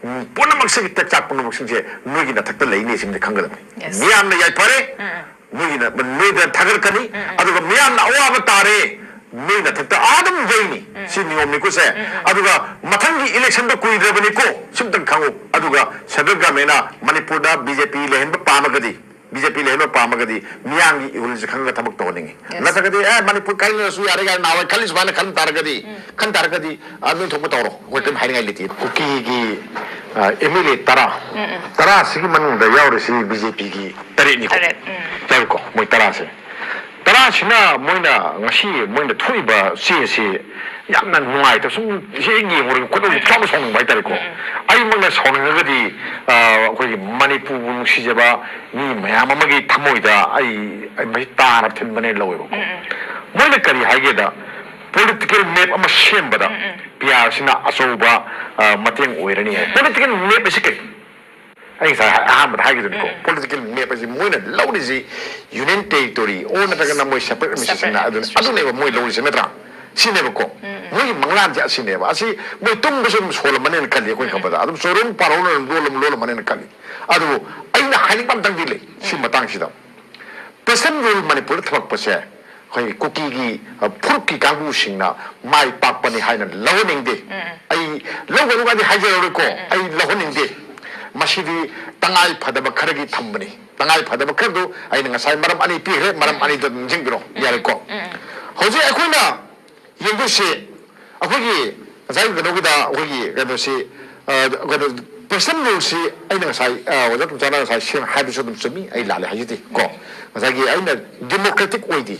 ꯎꯝ, ꯄꯨꯝꯅꯃꯛꯁꯤꯒꯤ ꯇꯦꯛꯆꯥꯛ ꯄꯨꯝꯅꯃꯛꯁꯤꯡꯁꯦ ꯅꯣꯏꯒꯤ ꯅꯊꯛꯇ ꯂꯩꯅꯤ ꯁꯤꯃꯗꯤ ꯈꯪꯒꯗꯕꯅꯤ꯫ Yes. ꯃꯤꯌꯥꯝꯅ ꯌꯥꯏꯐꯔꯦ, ꯅꯣꯏꯒꯤꯅ, ꯅꯣꯏꯗ ꯊꯥꯒꯠꯀꯅꯤ, ꯑꯗꯨꯒ ꯃꯤꯌꯥꯝꯅ ꯑꯋꯥꯕ ꯇꯥꯔꯦ, ꯅꯣꯏ ꯅꯊꯛꯇ ꯑꯗꯨꯝ ꯌꯩꯅꯤ꯫ ꯁꯤ ꯅꯤꯌꯣꯝꯅꯤꯀꯣ ꯁꯦ꯫ ꯑꯗꯨꯒ ꯃꯊꯪꯒꯤ ꯏꯂꯦꯛꯁꯟꯗ ꯀꯨꯏꯗ꯭ꯔꯕꯅꯤꯀꯣ, ꯁꯤꯝꯇꯪ ꯈꯪꯉꯨ꯫ ꯑꯗꯨꯒ ꯁꯦꯟꯇ꯭ꯔꯦꯜ ꯒꯃꯦꯟꯅ ꯃꯅꯤꯄꯨꯔꯗ ꯕꯤ ꯖꯦ ꯄꯤ ꯂꯩꯍꯟꯕ ꯄꯥꯝꯃꯒꯗꯤ, ꯕꯤ ꯖꯦ ꯄꯤ ꯂꯩꯍꯟꯕ ꯄꯥꯝꯃꯒꯗꯤ ꯃꯤꯌꯥꯝꯒꯤ ꯏꯍꯨꯜꯁꯦ ꯈꯪꯉꯒ ꯊꯕꯛ ꯇꯧꯍꯟꯅꯤꯡꯉꯤ꯫ Yes. ꯅꯠꯇ꯭ꯔꯒꯗꯤ, "ꯑꯦ, ꯃꯅꯤꯄꯨꯔ ꯀꯥꯏꯅꯔꯁꯨ ꯌꯥꯔꯦ" ꯀꯥꯏꯅ ꯅꯍꯥꯟꯋꯥꯏ ꯈꯜꯂꯤ ꯁꯨꯃꯥꯏꯅ ꯈꯟ ꯇꯥꯔꯒꯗꯤ, ꯈꯟ ꯇꯥꯔꯒꯗꯤ ꯑꯗꯨꯝ ꯊꯣꯛꯄ ꯇꯧꯔꯣ, ꯑꯩꯈꯣꯏ ꯀꯔꯤꯝ ꯍꯥꯏꯅꯤꯡꯉꯥꯏ ꯂꯩꯇꯦ꯫ ꯀꯨꯀꯤꯒꯤ, ꯑ, ꯑꯦꯝ ꯑꯦꯜ ꯑꯦ ꯇꯔꯥ, ꯇꯔꯥꯁꯤꯒꯤ ꯃꯅꯨꯡꯗ ꯌꯥꯎꯔꯤꯁꯤ ꯕꯤ ꯖꯦ ꯄꯤꯒꯤ ꯇꯔꯦꯠꯅꯤꯀꯣ꯫ ꯇꯔꯦꯠ, ꯎꯝ꯫ ꯌꯥꯎꯏꯀꯣ, ꯃꯣꯏ ꯇꯔꯥꯁꯦ꯫ ꯇꯔꯥꯁꯤꯅ ꯃꯣꯏꯅ ꯉꯁꯤ ꯃꯣꯏꯅ ꯊꯣꯛꯏꯕ ꯆꯦꯁꯤ ꯌꯥꯝꯅ ꯅꯨꯡꯉꯥꯏꯇꯕ, ꯁꯨꯝ ꯍꯦꯛ ꯌꯦꯡꯉꯨꯔꯒ ꯈꯣꯏꯗꯧ ꯆꯥꯎꯅ ꯁꯥꯎꯅꯤꯡꯕ ꯍꯥꯏꯇꯥꯔꯦꯀꯣ꯫ ꯑꯩꯃꯛꯅ ꯁꯥꯎꯅꯤꯡꯉꯒꯗꯤ, ꯑ, ꯑꯩꯈꯣꯏꯒꯤ ꯃꯅꯤꯄꯨꯔꯕꯨ ꯅꯨꯡꯁꯤꯖꯕ ꯃꯤ ꯃꯌꯥꯝ ꯑꯃꯒꯤ ꯊꯃꯣꯏꯗ ꯑꯩ, ꯑꯩ ꯃꯁꯤ ꯇꯥꯅ ꯊꯤꯟꯕꯅꯦ ꯂꯧꯋꯦꯕꯀꯣ꯫ ꯃꯣꯏꯅ ꯀꯔꯤ ꯍꯥꯏꯒꯦꯗ, ꯄꯣꯂꯤꯇꯤꯀꯦꯜ ꯃꯦꯞ ꯑꯃ ꯁꯦꯝꯕꯗ ꯄꯤ ꯑꯥꯔꯁꯤꯅ ꯑꯆꯧꯕ, ꯑ, ꯃꯇꯦꯡ ꯑꯣꯏꯔꯅꯤ ꯍꯥꯏ꯫ ꯄꯣꯂꯤꯇꯤꯀꯦꯜ ꯃꯦꯞ ꯑꯁꯤ ꯀꯩ? ꯑꯩ ꯉꯁꯥꯏ ꯑꯍꯥꯟꯕꯗ ꯍꯥꯏꯈꯤꯗꯨꯅꯤꯀꯣ, ꯄꯣꯂꯤꯇꯤꯀꯦꯜ ꯃꯦꯞ ꯑꯁꯤ ꯃꯣꯏꯅ ꯂꯧꯔꯤꯁꯤ ꯌꯨꯅꯤꯌꯟ ꯇꯦꯔꯤꯇꯣꯔꯤ ꯑꯣꯔ ꯅꯠꯇ꯭ꯔꯒꯅ ꯃꯣꯏ ꯁꯦꯄꯔꯦꯠ ꯑꯦꯗꯃꯤꯅꯤꯁꯇ꯭ꯔꯦꯁꯟ, Separate ꯑꯗꯨꯅ, administration. ꯑꯗꯨꯅꯦꯕ ꯃꯣꯏ ꯂꯧꯔꯤꯁꯦ, ꯅꯠꯇ꯭ꯔꯥ? ꯁꯤꯅꯦꯕꯀꯣ꯫ ꯃꯣꯏꯒꯤ ꯃꯪꯂꯥꯟꯁꯦ ꯑꯁꯤꯅꯦꯕ꯫ ꯑꯁꯤ ꯃꯣꯏ ꯇꯨꯝꯕꯁꯨ ꯑꯗꯨꯝ ꯁꯣꯜꯂꯝꯃꯅꯦꯅ ꯈꯜꯂꯤ ꯑꯩꯈꯣꯏꯅ ꯈꯟꯕꯗ꯫ ꯑꯗꯨꯝ ꯆꯣꯔꯨꯝ ꯄꯥꯔꯧꯅ ꯑꯗꯨꯝ ꯂꯣꯜꯂꯝ-, ꯂꯣꯜꯂꯝꯃꯅꯦꯅ ꯈꯜꯂꯤ꯫ ꯑꯗꯨꯕꯨ ꯑꯩꯅ ꯍꯥꯏꯅꯤꯡꯕ ꯑꯝꯇꯪꯗꯤ ꯂꯩ ꯁꯤ ꯃꯇꯥꯡꯁꯤꯗ꯫ ꯄ꯭ꯔꯦꯁꯟ ꯔꯨꯜ ꯃꯅꯤꯄꯨꯔꯗ ꯊꯝꯃꯛꯄꯁꯦ ꯑꯩꯈꯣꯏꯒꯤ ꯀꯨꯀꯤꯒꯤ, ꯑ, ꯐꯨꯔꯨꯞꯀꯤ ꯀꯥꯡꯕꯨꯁꯤꯡꯅ ꯃꯥꯏ ꯄꯥꯛꯄꯅꯤ ꯍꯥꯏꯅ ꯂꯧꯍꯟꯅꯤꯡꯗꯦ꯫ ꯑꯩ ꯂꯧꯒꯅꯨꯒꯗꯤ ꯍꯥꯏꯖꯔꯔꯣꯏꯀꯣ꯫ ꯑꯩ ꯂꯧꯍꯟꯅꯤꯡꯗꯦ꯫ ꯃꯁꯤꯗꯤ ꯇꯉꯥꯏ ꯐꯗꯕ ꯈꯔꯒꯤ ꯊꯝꯕꯅꯤ꯫ ꯇꯉꯥꯏ ꯐꯗꯕ ꯈꯔꯗꯨ ꯑꯩꯅ ꯉꯁꯥꯏ ꯃꯔꯝ ꯑꯅꯤ ꯄꯤꯈ꯭ꯔꯦ, ꯃꯔꯝ ꯑꯅꯤꯗꯨ ꯅꯤꯡꯁꯤꯡꯕꯤꯔꯣ꯫ ꯌꯥꯔꯦꯀꯣ? ꯍꯧꯖꯤꯛ ꯑꯩꯈꯣꯏꯅ ꯌꯦꯡꯗꯣꯏꯁꯤ ꯑꯩꯈꯣꯏꯒꯤ ꯉꯁꯥꯏ ꯀꯩꯅꯣꯒꯤꯗ ꯑꯩꯈꯣꯏꯒꯤ ꯀꯩꯅꯣꯁꯤ, ꯑ, ꯀꯩꯅꯣ, ꯄ꯭ꯔꯦꯁꯟ ꯔꯨꯜꯁꯤ ꯑꯩꯅ ꯉꯁꯥꯏ, ꯑ, ꯑꯣꯖꯥ ꯇꯣꯝꯆꯥꯅ ꯉꯁꯥꯏ ꯁꯦꯡꯅ ꯍꯥꯏꯕꯁꯨ ꯑꯗꯨꯝ ꯆꯨꯝꯃꯤ, ꯑꯩ ꯂꯥꯜꯂꯦ ꯍꯥꯏꯖꯗꯦ ꯀꯣ꯫ ꯉꯁꯥꯏꯒꯤ ꯑꯩꯅ ꯗꯤꯃꯣꯀ꯭ꯔꯦꯇꯤꯛ ꯑꯣꯏꯗꯦ,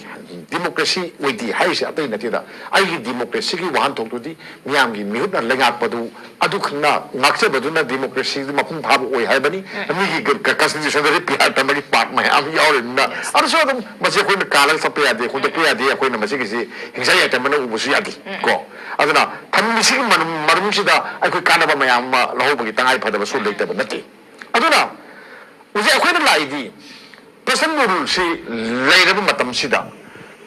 ꯗꯤꯃꯣꯀ꯭ꯔꯦꯁꯤ ꯑꯣꯏꯗꯦ ꯍꯥꯏꯔꯤꯁꯦ ꯑꯇꯩ ꯅꯠꯇꯦꯗ꯫ ꯑꯩꯒꯤ ꯗꯤꯃꯣꯀ꯭ꯔꯦꯁꯤꯒꯤ ꯋꯥꯍꯟꯊꯣꯛꯇꯨꯗꯤ ꯃꯤꯌꯥꯝꯒꯤ ꯃꯤꯍꯨꯠꯅ ꯂꯩꯉꯥꯛꯄꯗꯨ ꯑꯗꯨꯈꯛꯅ ꯉꯥꯛꯆꯕꯗꯨꯅ ꯗꯤꯃꯣꯀ꯭ꯔꯦꯁꯤꯗꯤ ꯃꯄꯨꯡ ꯐꯥꯕ ꯑꯣꯏ ꯍꯥꯏꯕꯅꯤ꯫ ꯃꯤꯒꯤ ꯀ-, ꯀ-, ꯀꯟꯁꯇꯤꯇ꯭ꯌꯨꯁꯟꯗꯗꯤ ꯄꯤꯌꯥꯔ ꯇꯝꯕꯒꯤ ꯄꯥꯔꯠ ꯃꯌꯥꯝ ꯌꯥꯎꯔꯤꯕꯅꯤꯅ, ꯑꯗꯨꯁꯨ ꯑꯗꯨꯝ ꯃꯁꯤ ꯑꯩꯈꯣꯏꯅ ꯀꯥꯜꯂꯒ ꯆꯠꯄ ꯌꯥꯗꯦ, ꯍꯣꯡꯗꯣꯛꯄ ꯌꯥꯗꯦ꯫ ꯑꯩꯈꯣꯏꯅ ꯃꯁꯤꯒꯤꯁꯤ ꯍꯤꯡꯁꯥ ꯌꯥꯏꯇꯝꯕꯅ ꯎꯕꯁꯨ ꯌꯥꯗꯦ ꯀꯣ꯫ ꯑꯗꯨꯅ ꯊꯝꯃꯤꯁꯤꯒꯤ ꯃꯅꯨꯡ-, ꯃꯔꯨꯝꯁꯤꯗ ꯑꯩꯈꯣꯏ ꯀꯥꯟꯅꯕ ꯃꯌꯥꯝ ꯑꯃ ꯂꯧꯍꯧꯕꯒꯤ ꯇꯉꯥꯏ ꯐꯗꯕꯁꯨ ꯂꯩꯇꯕ ꯅꯠꯇꯦ꯫ ꯑꯗꯨꯅ ꯍꯧꯖꯤꯛ ꯑꯩꯈꯣꯏꯅ ꯂꯥꯛꯏꯗꯤ ꯄ꯭ꯔꯦꯁꯟ ꯔꯨꯜꯁꯤ ꯂꯩꯔꯕ ꯃꯇꯝꯁꯤꯗ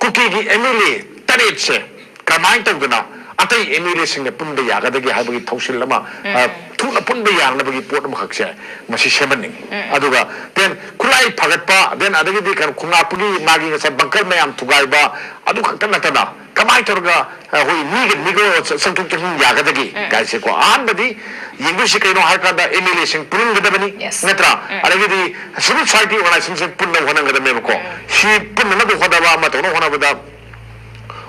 ꯀꯨꯀꯤꯒꯤ ꯑꯦꯝ ꯑꯦꯜ ꯑꯦ ꯇꯔꯦꯠꯁꯦ ꯀꯔꯝꯍꯥꯏꯅ ꯇꯧꯗꯅ ꯑꯇꯩ ꯑꯦꯝ ꯑꯦꯜ ꯑꯦꯁꯤꯡꯒ ꯄꯨꯟꯕ ꯌꯥꯒꯗꯒꯦ ꯍꯥꯏꯕꯒꯤ ꯊꯧꯁꯤꯜ ꯑꯃ, ꯑ, ꯊꯨꯅ ꯄꯨꯟꯕ ꯌꯥꯅꯕꯒꯤ ꯄꯣꯠ ꯑꯃꯈꯛꯁꯦ ꯃꯁꯤ ꯁꯦꯝꯍꯟꯅꯤꯡꯉꯤ꯫ ꯑꯗꯨꯒ then ꯈꯨꯠꯂꯥꯏ ꯐꯒꯠꯄ, then ꯑꯗꯒꯤꯗꯤ ꯀꯩꯅꯣ ꯈꯣꯡꯉꯥꯛꯄꯒꯤ ꯃꯥꯒꯤ ꯉꯁꯥꯏ ꯕꯪꯀꯔ ꯃꯌꯥꯝ ꯊꯨꯒꯥꯏꯕ, ꯑꯗꯨ ꯈꯛꯇ ꯅꯠꯇꯅ ꯀꯃꯥꯏꯅ ꯇꯧꯔꯒ ꯑꯩꯈꯣꯏ ꯃꯤꯒ ꯃꯤꯒ ꯆ-, ꯆꯪꯊꯣꯛ ꯆꯪꯁꯤꯟ ꯌꯥꯒꯗꯒꯦ ꯀꯥꯏꯁꯦꯀꯣ꯫ ꯑꯍꯥꯟꯕꯗꯤ ꯌꯦꯡꯗꯣꯏꯁꯤ ꯀꯩꯅꯣ ꯍꯥꯏ ꯀꯥꯟꯗ ꯑꯦꯝ ꯑꯦꯜ ꯑꯦꯁꯤꯡ ꯄꯨꯟꯒꯗꯕꯅꯤ, ꯅꯠꯇ꯭ꯔꯥ? ꯑꯗꯒꯤꯗꯤ ꯁꯤꯚꯤꯜ ꯁꯣꯁꯥꯏꯇꯤ ꯑꯣꯔꯒꯅꯥꯏꯖꯦꯁꯟꯁꯤꯡ ꯄꯨꯟꯅ ꯍꯣꯠꯅꯒꯗꯕꯅꯦꯕꯀꯣ꯫ ꯁꯤ ꯄꯨꯟꯅꯅꯕ ꯍꯣꯠꯅꯕ ꯑꯃ ꯇꯧꯅꯕ ꯍꯣꯠꯅꯕꯗ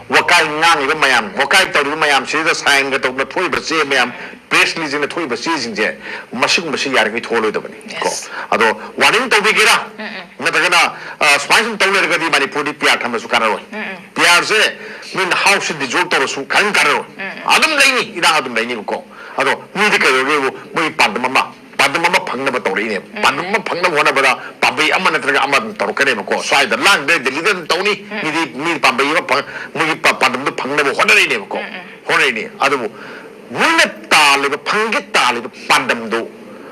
ꯋꯥꯀꯥꯏ ꯉꯥꯡꯉꯤꯕ ꯃꯌꯥꯝ, ꯋꯥꯀꯥꯏ ꯇꯧꯔꯤꯕ ꯃꯌꯥꯝꯁꯤꯗ ꯁꯥꯏꯟꯒ ꯇꯧꯗꯅ ꯊꯣꯛꯏꯕ ꯆꯦ ꯃꯌꯥꯝ, ꯄ꯭ꯔꯦꯁ ꯔꯤꯂꯤꯖꯅ ꯊꯣꯛꯏꯕ ꯆꯦꯁꯤꯡꯁꯦ, ꯃꯁꯤꯒꯨꯝꯕꯁꯤ ꯌꯥꯔꯤꯉꯩ ꯊꯣꯛꯍꯜꯂꯣꯏꯗꯕꯅꯤ ꯀꯣ꯫ ꯑꯗꯣ ꯋꯥꯔꯅꯤꯡ ꯇꯧꯕꯤꯒꯦꯔꯥ, ꯅꯠꯇ꯭ꯔꯒꯅ, ꯑ, ꯁꯨꯃꯥꯏꯅ ꯁꯨꯝ ꯇꯧ ꯂꯩꯔꯒꯗꯤ ꯃꯅꯤꯄꯨꯔꯗꯤ ꯄꯤ ꯑꯥꯔ ꯊꯝꯃꯁꯨ ꯀꯥꯟꯅꯔꯣꯏ꯫ ꯄꯤ ꯑꯥꯔꯁꯦ ꯅꯣꯏꯅ ꯍꯥꯎꯁꯁꯦ ꯗꯤꯖꯣꯜꯕ ꯇꯧꯔꯁꯨ ꯀꯔꯤꯝ ꯀꯥꯟꯅꯔꯣꯏ꯫ ꯑꯗꯨꯝ ꯂꯩꯅꯤ, ꯏꯔꯥꯡ ꯑꯗꯨꯝ ꯂꯩꯅꯤꯕꯀꯣ꯫ ꯑꯗꯣ ꯃꯤꯗꯤ ꯀꯩꯗꯧꯒꯦꯕꯨ ꯃꯣꯏꯒꯤ ꯄꯥꯟꯗꯝ ꯑꯃ, ꯄꯥꯟꯗꯝ ꯑꯃ ꯐꯪꯅꯕ ꯇꯧꯔꯛꯏꯅꯦꯕ꯫ ꯄꯥꯟꯗꯝ ꯑꯃ ꯐꯪꯅꯕ ꯍꯣꯠꯅꯕꯗ ꯄꯥꯝꯕꯩ ꯑꯃ ꯅꯠꯇ꯭ꯔꯒ ꯑꯃ ꯑꯗꯨꯝ ꯇꯧꯔꯛꯀꯅꯦꯕꯀꯣ꯫ ꯁ꯭ꯋꯥꯏꯗ ꯂꯥꯡꯗ꯭ꯔꯦ, ꯗꯦꯜꯂꯤꯗ ꯑꯗꯨꯝ ꯇꯧꯅꯤ꯫ ꯃꯤꯗꯤ ꯃꯤ ꯄꯥꯝꯕꯩ ꯑꯃ ꯐꯪ-, ꯃꯣꯏꯒꯤ ꯄꯥ-, ꯄꯥꯟꯗꯝꯗꯣ ꯐꯪꯅꯕ ꯍꯣꯠꯅꯔꯛꯏꯅꯦꯕꯀꯣ꯫ ꯍꯣꯠꯅꯔꯛꯏꯅꯦ꯫ ꯑꯗꯨꯕꯨ ꯃꯣꯏꯅ ꯇꯥꯜꯂꯤꯕ, ꯐꯪꯒꯦ ꯇꯥꯜꯂꯤꯕ ꯄꯥꯟꯗꯝꯗꯣ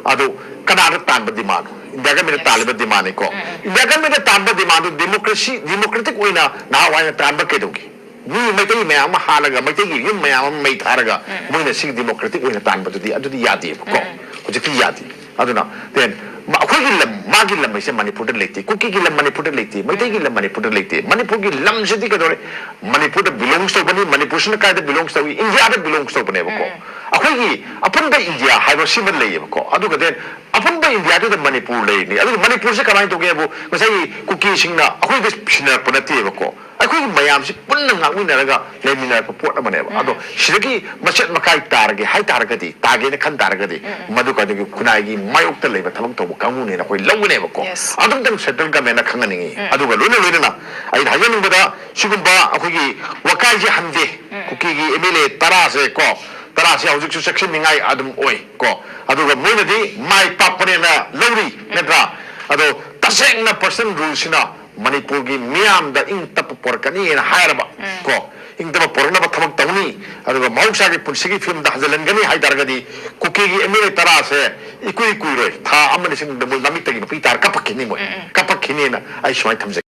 ꯑꯗꯨ ꯀꯅꯥꯗ ꯇꯥꯟꯕ ꯗꯤꯃꯥꯟꯅꯣ? ꯏꯟꯗꯤꯌꯥ ꯒꯃꯦꯟꯗ ꯇꯥꯜꯂꯤꯕ ꯗꯤꯃꯥꯟꯅꯤꯀꯣ꯫ ꯏꯟꯗꯤꯌꯥ ꯒꯃꯦꯟꯗ ꯇꯥꯟꯕ ꯗꯤꯃꯥꯟꯗꯨ ꯗꯦꯃꯣꯀ꯭ꯔꯦꯁꯤ, ꯗꯦꯃꯣꯀ꯭ꯔꯦꯇꯤꯛ ꯑꯣꯏꯅ ꯅꯍꯥꯟꯋꯥꯏꯅ ꯇꯥꯟꯕ ꯀꯩꯗꯧꯒꯦ? ꯃꯤ ꯃꯩꯇꯩ ꯃꯌꯥꯝ ꯑꯃ ꯍꯥꯠꯂꯒ, ꯃꯩꯇꯩꯒꯤ ꯌꯨꯝ ꯃꯌꯥꯝ ꯑꯃ ꯃꯩ ꯊꯥꯔꯒ, ꯃꯣꯏꯅ ꯁꯤꯒꯤ democratic ꯑꯣꯏꯅ ꯇꯥꯟꯕꯗꯨꯗꯤ, ꯑꯗꯨꯗꯤ ꯌꯥꯗꯦꯕꯀꯣ꯫ ꯍꯧꯖꯤꯛꯇꯤ ꯌꯥꯗꯦ꯫ ꯑꯗꯨꯅ then ꯃ-, ꯑꯩꯈꯣꯏꯒꯤ ꯂꯝ, ꯃꯥꯒꯤ ꯂꯝ ꯍꯥꯏꯁꯦ ꯃꯅꯤꯄꯨꯔꯗ ꯂꯩꯇꯦ, ꯀꯨꯀꯤꯒꯤ ꯂꯝ ꯃꯅꯤꯄꯨꯔꯗ ꯂꯩꯇꯦ, ꯃꯩꯇꯩꯒꯤ ꯂꯝ ꯃꯅꯤꯄꯨꯔꯗ ꯂꯩꯇꯦ꯫ ꯃꯅꯤꯄꯨꯔꯒꯤ ꯂꯝꯁꯤꯗꯤ ꯀꯩꯗꯧꯔꯦ? ꯃꯅꯤꯄꯨꯔꯗ belongs ꯇꯧꯕꯅꯤ꯫ ꯃꯅꯤꯄꯨꯔꯁꯤꯅ ꯀꯥꯏꯗ belongs ꯇꯧꯏ? ꯏꯟꯗꯤꯌꯥꯗ belongs ꯇꯧꯕꯅꯦꯕꯀꯣ꯫ ꯑꯩꯈꯣꯏꯒꯤ ꯑꯄꯨꯟꯕ ꯏꯟꯗꯤꯌꯥ ꯍꯥꯏꯕ ꯁꯤꯃ ꯂꯩꯌꯦꯕꯀꯣ꯫ ꯑꯗꯨꯒ then ꯑꯄꯨꯟꯕ ꯏꯟꯗꯤꯌꯥꯗꯨꯗ ꯃꯅꯤꯄꯨꯔ ꯂꯩꯔꯤꯅꯤ꯫ ꯑꯗꯨꯒ ꯃꯅꯤꯄꯨꯔꯁꯦ ꯀꯃꯥꯏꯅ ꯇꯧꯒꯦꯕꯨ, ꯉꯁꯥꯏꯒꯤ ꯀꯨꯀꯤꯁꯤꯡꯅ ꯑꯩꯈꯣꯏꯗ ꯁꯤꯟꯅꯔꯛꯄ ꯅꯠꯇꯦꯕꯀꯣ꯫ ꯑꯩꯈꯣꯏꯒꯤ ꯃꯌꯥꯝꯁꯤ ꯄꯨꯟꯅ ꯉꯥꯛꯃꯤꯟꯅꯔꯒ ꯂꯩꯃꯤꯟꯅꯔꯛꯄ ꯄꯣꯠ ꯑꯃꯅꯦꯕ꯫ ꯑꯗꯣ ꯁꯤꯗꯒꯤ ꯃꯆꯦꯠ ꯃꯀꯥꯏ ꯇꯥꯔꯒꯦ ꯍꯥꯏ ꯇꯥꯔꯒꯗꯤ, ꯇꯥꯒꯦꯅ ꯈꯟ ꯇꯥꯔꯒꯗꯤ, ꯃꯗꯨ ꯀꯩꯗꯧꯒꯦ, ꯈꯨꯟꯅꯥꯏꯒꯤ ꯃꯥꯌꯣꯛꯇ ꯂꯩꯕ ꯊꯕꯛ ꯇꯧꯕ ꯀꯥꯡꯕꯨꯅꯦꯅ ꯑꯩꯈꯣꯏ ꯂꯧꯒꯅꯦꯕꯀꯣ꯫ Yes. ꯑꯗꯨꯝꯇꯪ central government ꯅ ꯈꯪꯍꯟꯅꯤꯡꯉꯤ꯫ ꯑꯗꯨꯒ ꯂꯣꯏꯅ ꯂꯣꯏꯅꯅ ꯑꯩꯅ ꯍꯥꯏꯖꯅꯤꯡꯕꯗ, ꯁꯤꯒꯨꯝꯕ ꯑꯩꯈꯣꯏꯒꯤ ꯋꯥꯀꯥꯏꯁꯦ ꯍꯟꯗꯦ, ꯀꯨꯀꯤꯒꯤ M L A ꯇꯔꯥꯁꯦ ꯀꯣ, ꯇꯔꯥꯁꯦ ꯍꯧꯖꯤꯛꯁꯨ ꯆꯦꯛꯁꯤꯟꯅꯤꯡꯉꯥꯏ ꯑꯗꯨꯝ ꯑꯣꯏ ꯀꯣ꯫ ꯑꯗꯨꯒ ꯃꯣꯏꯅꯗꯤ ꯃꯥꯏ ꯄꯥꯛꯄꯅꯦꯅ ꯂꯧꯔꯤ, ꯅꯠꯇ꯭ꯔꯥ? ꯑꯗꯣ ꯇꯁꯦꯡꯅ President Rule ꯁꯤꯅ ꯃꯅꯤꯄꯨꯔꯒꯤ ꯃꯤꯌꯥꯝꯗ ꯏꯪ ꯇꯞꯄ ꯄꯣꯔꯛꯀꯅꯤꯅ ꯍꯥꯏꯔꯕ ꯀꯣ, ꯏꯪ ꯇꯞꯄ ꯄꯣꯔꯛꯅꯕ ꯊꯕꯛ ꯇꯧꯅꯤ, ꯑꯗꯨꯒ ꯃꯍꯧꯁꯥꯒꯤ ꯄꯨꯟꯁꯤꯒꯤ ꯐꯤꯕꯝꯗ ꯍꯟꯖꯤꯜꯍꯟꯒꯅꯤ ꯍꯥꯏ ꯇꯥꯔꯒꯗꯤ, ꯀꯨꯀꯤꯒꯤ M L A ꯇꯔꯥꯁꯦ ꯏꯀꯨꯏ ꯀꯨꯏꯔꯣꯏ, ꯊꯥ ꯑꯃ ꯑꯅꯤꯁꯤꯡꯗ ꯃꯣꯏ ꯃꯃꯤꯠꯇꯒꯤ ꯃꯄꯤ ꯇꯥꯔ ꯀꯞꯄꯛꯈꯤꯅꯤ, ꯃꯣꯏ ꯀꯞꯄꯛꯈꯤꯅꯤꯅ ꯑꯩ ꯁꯨꯃꯥꯏꯅ ꯊꯝꯖꯒꯦ꯫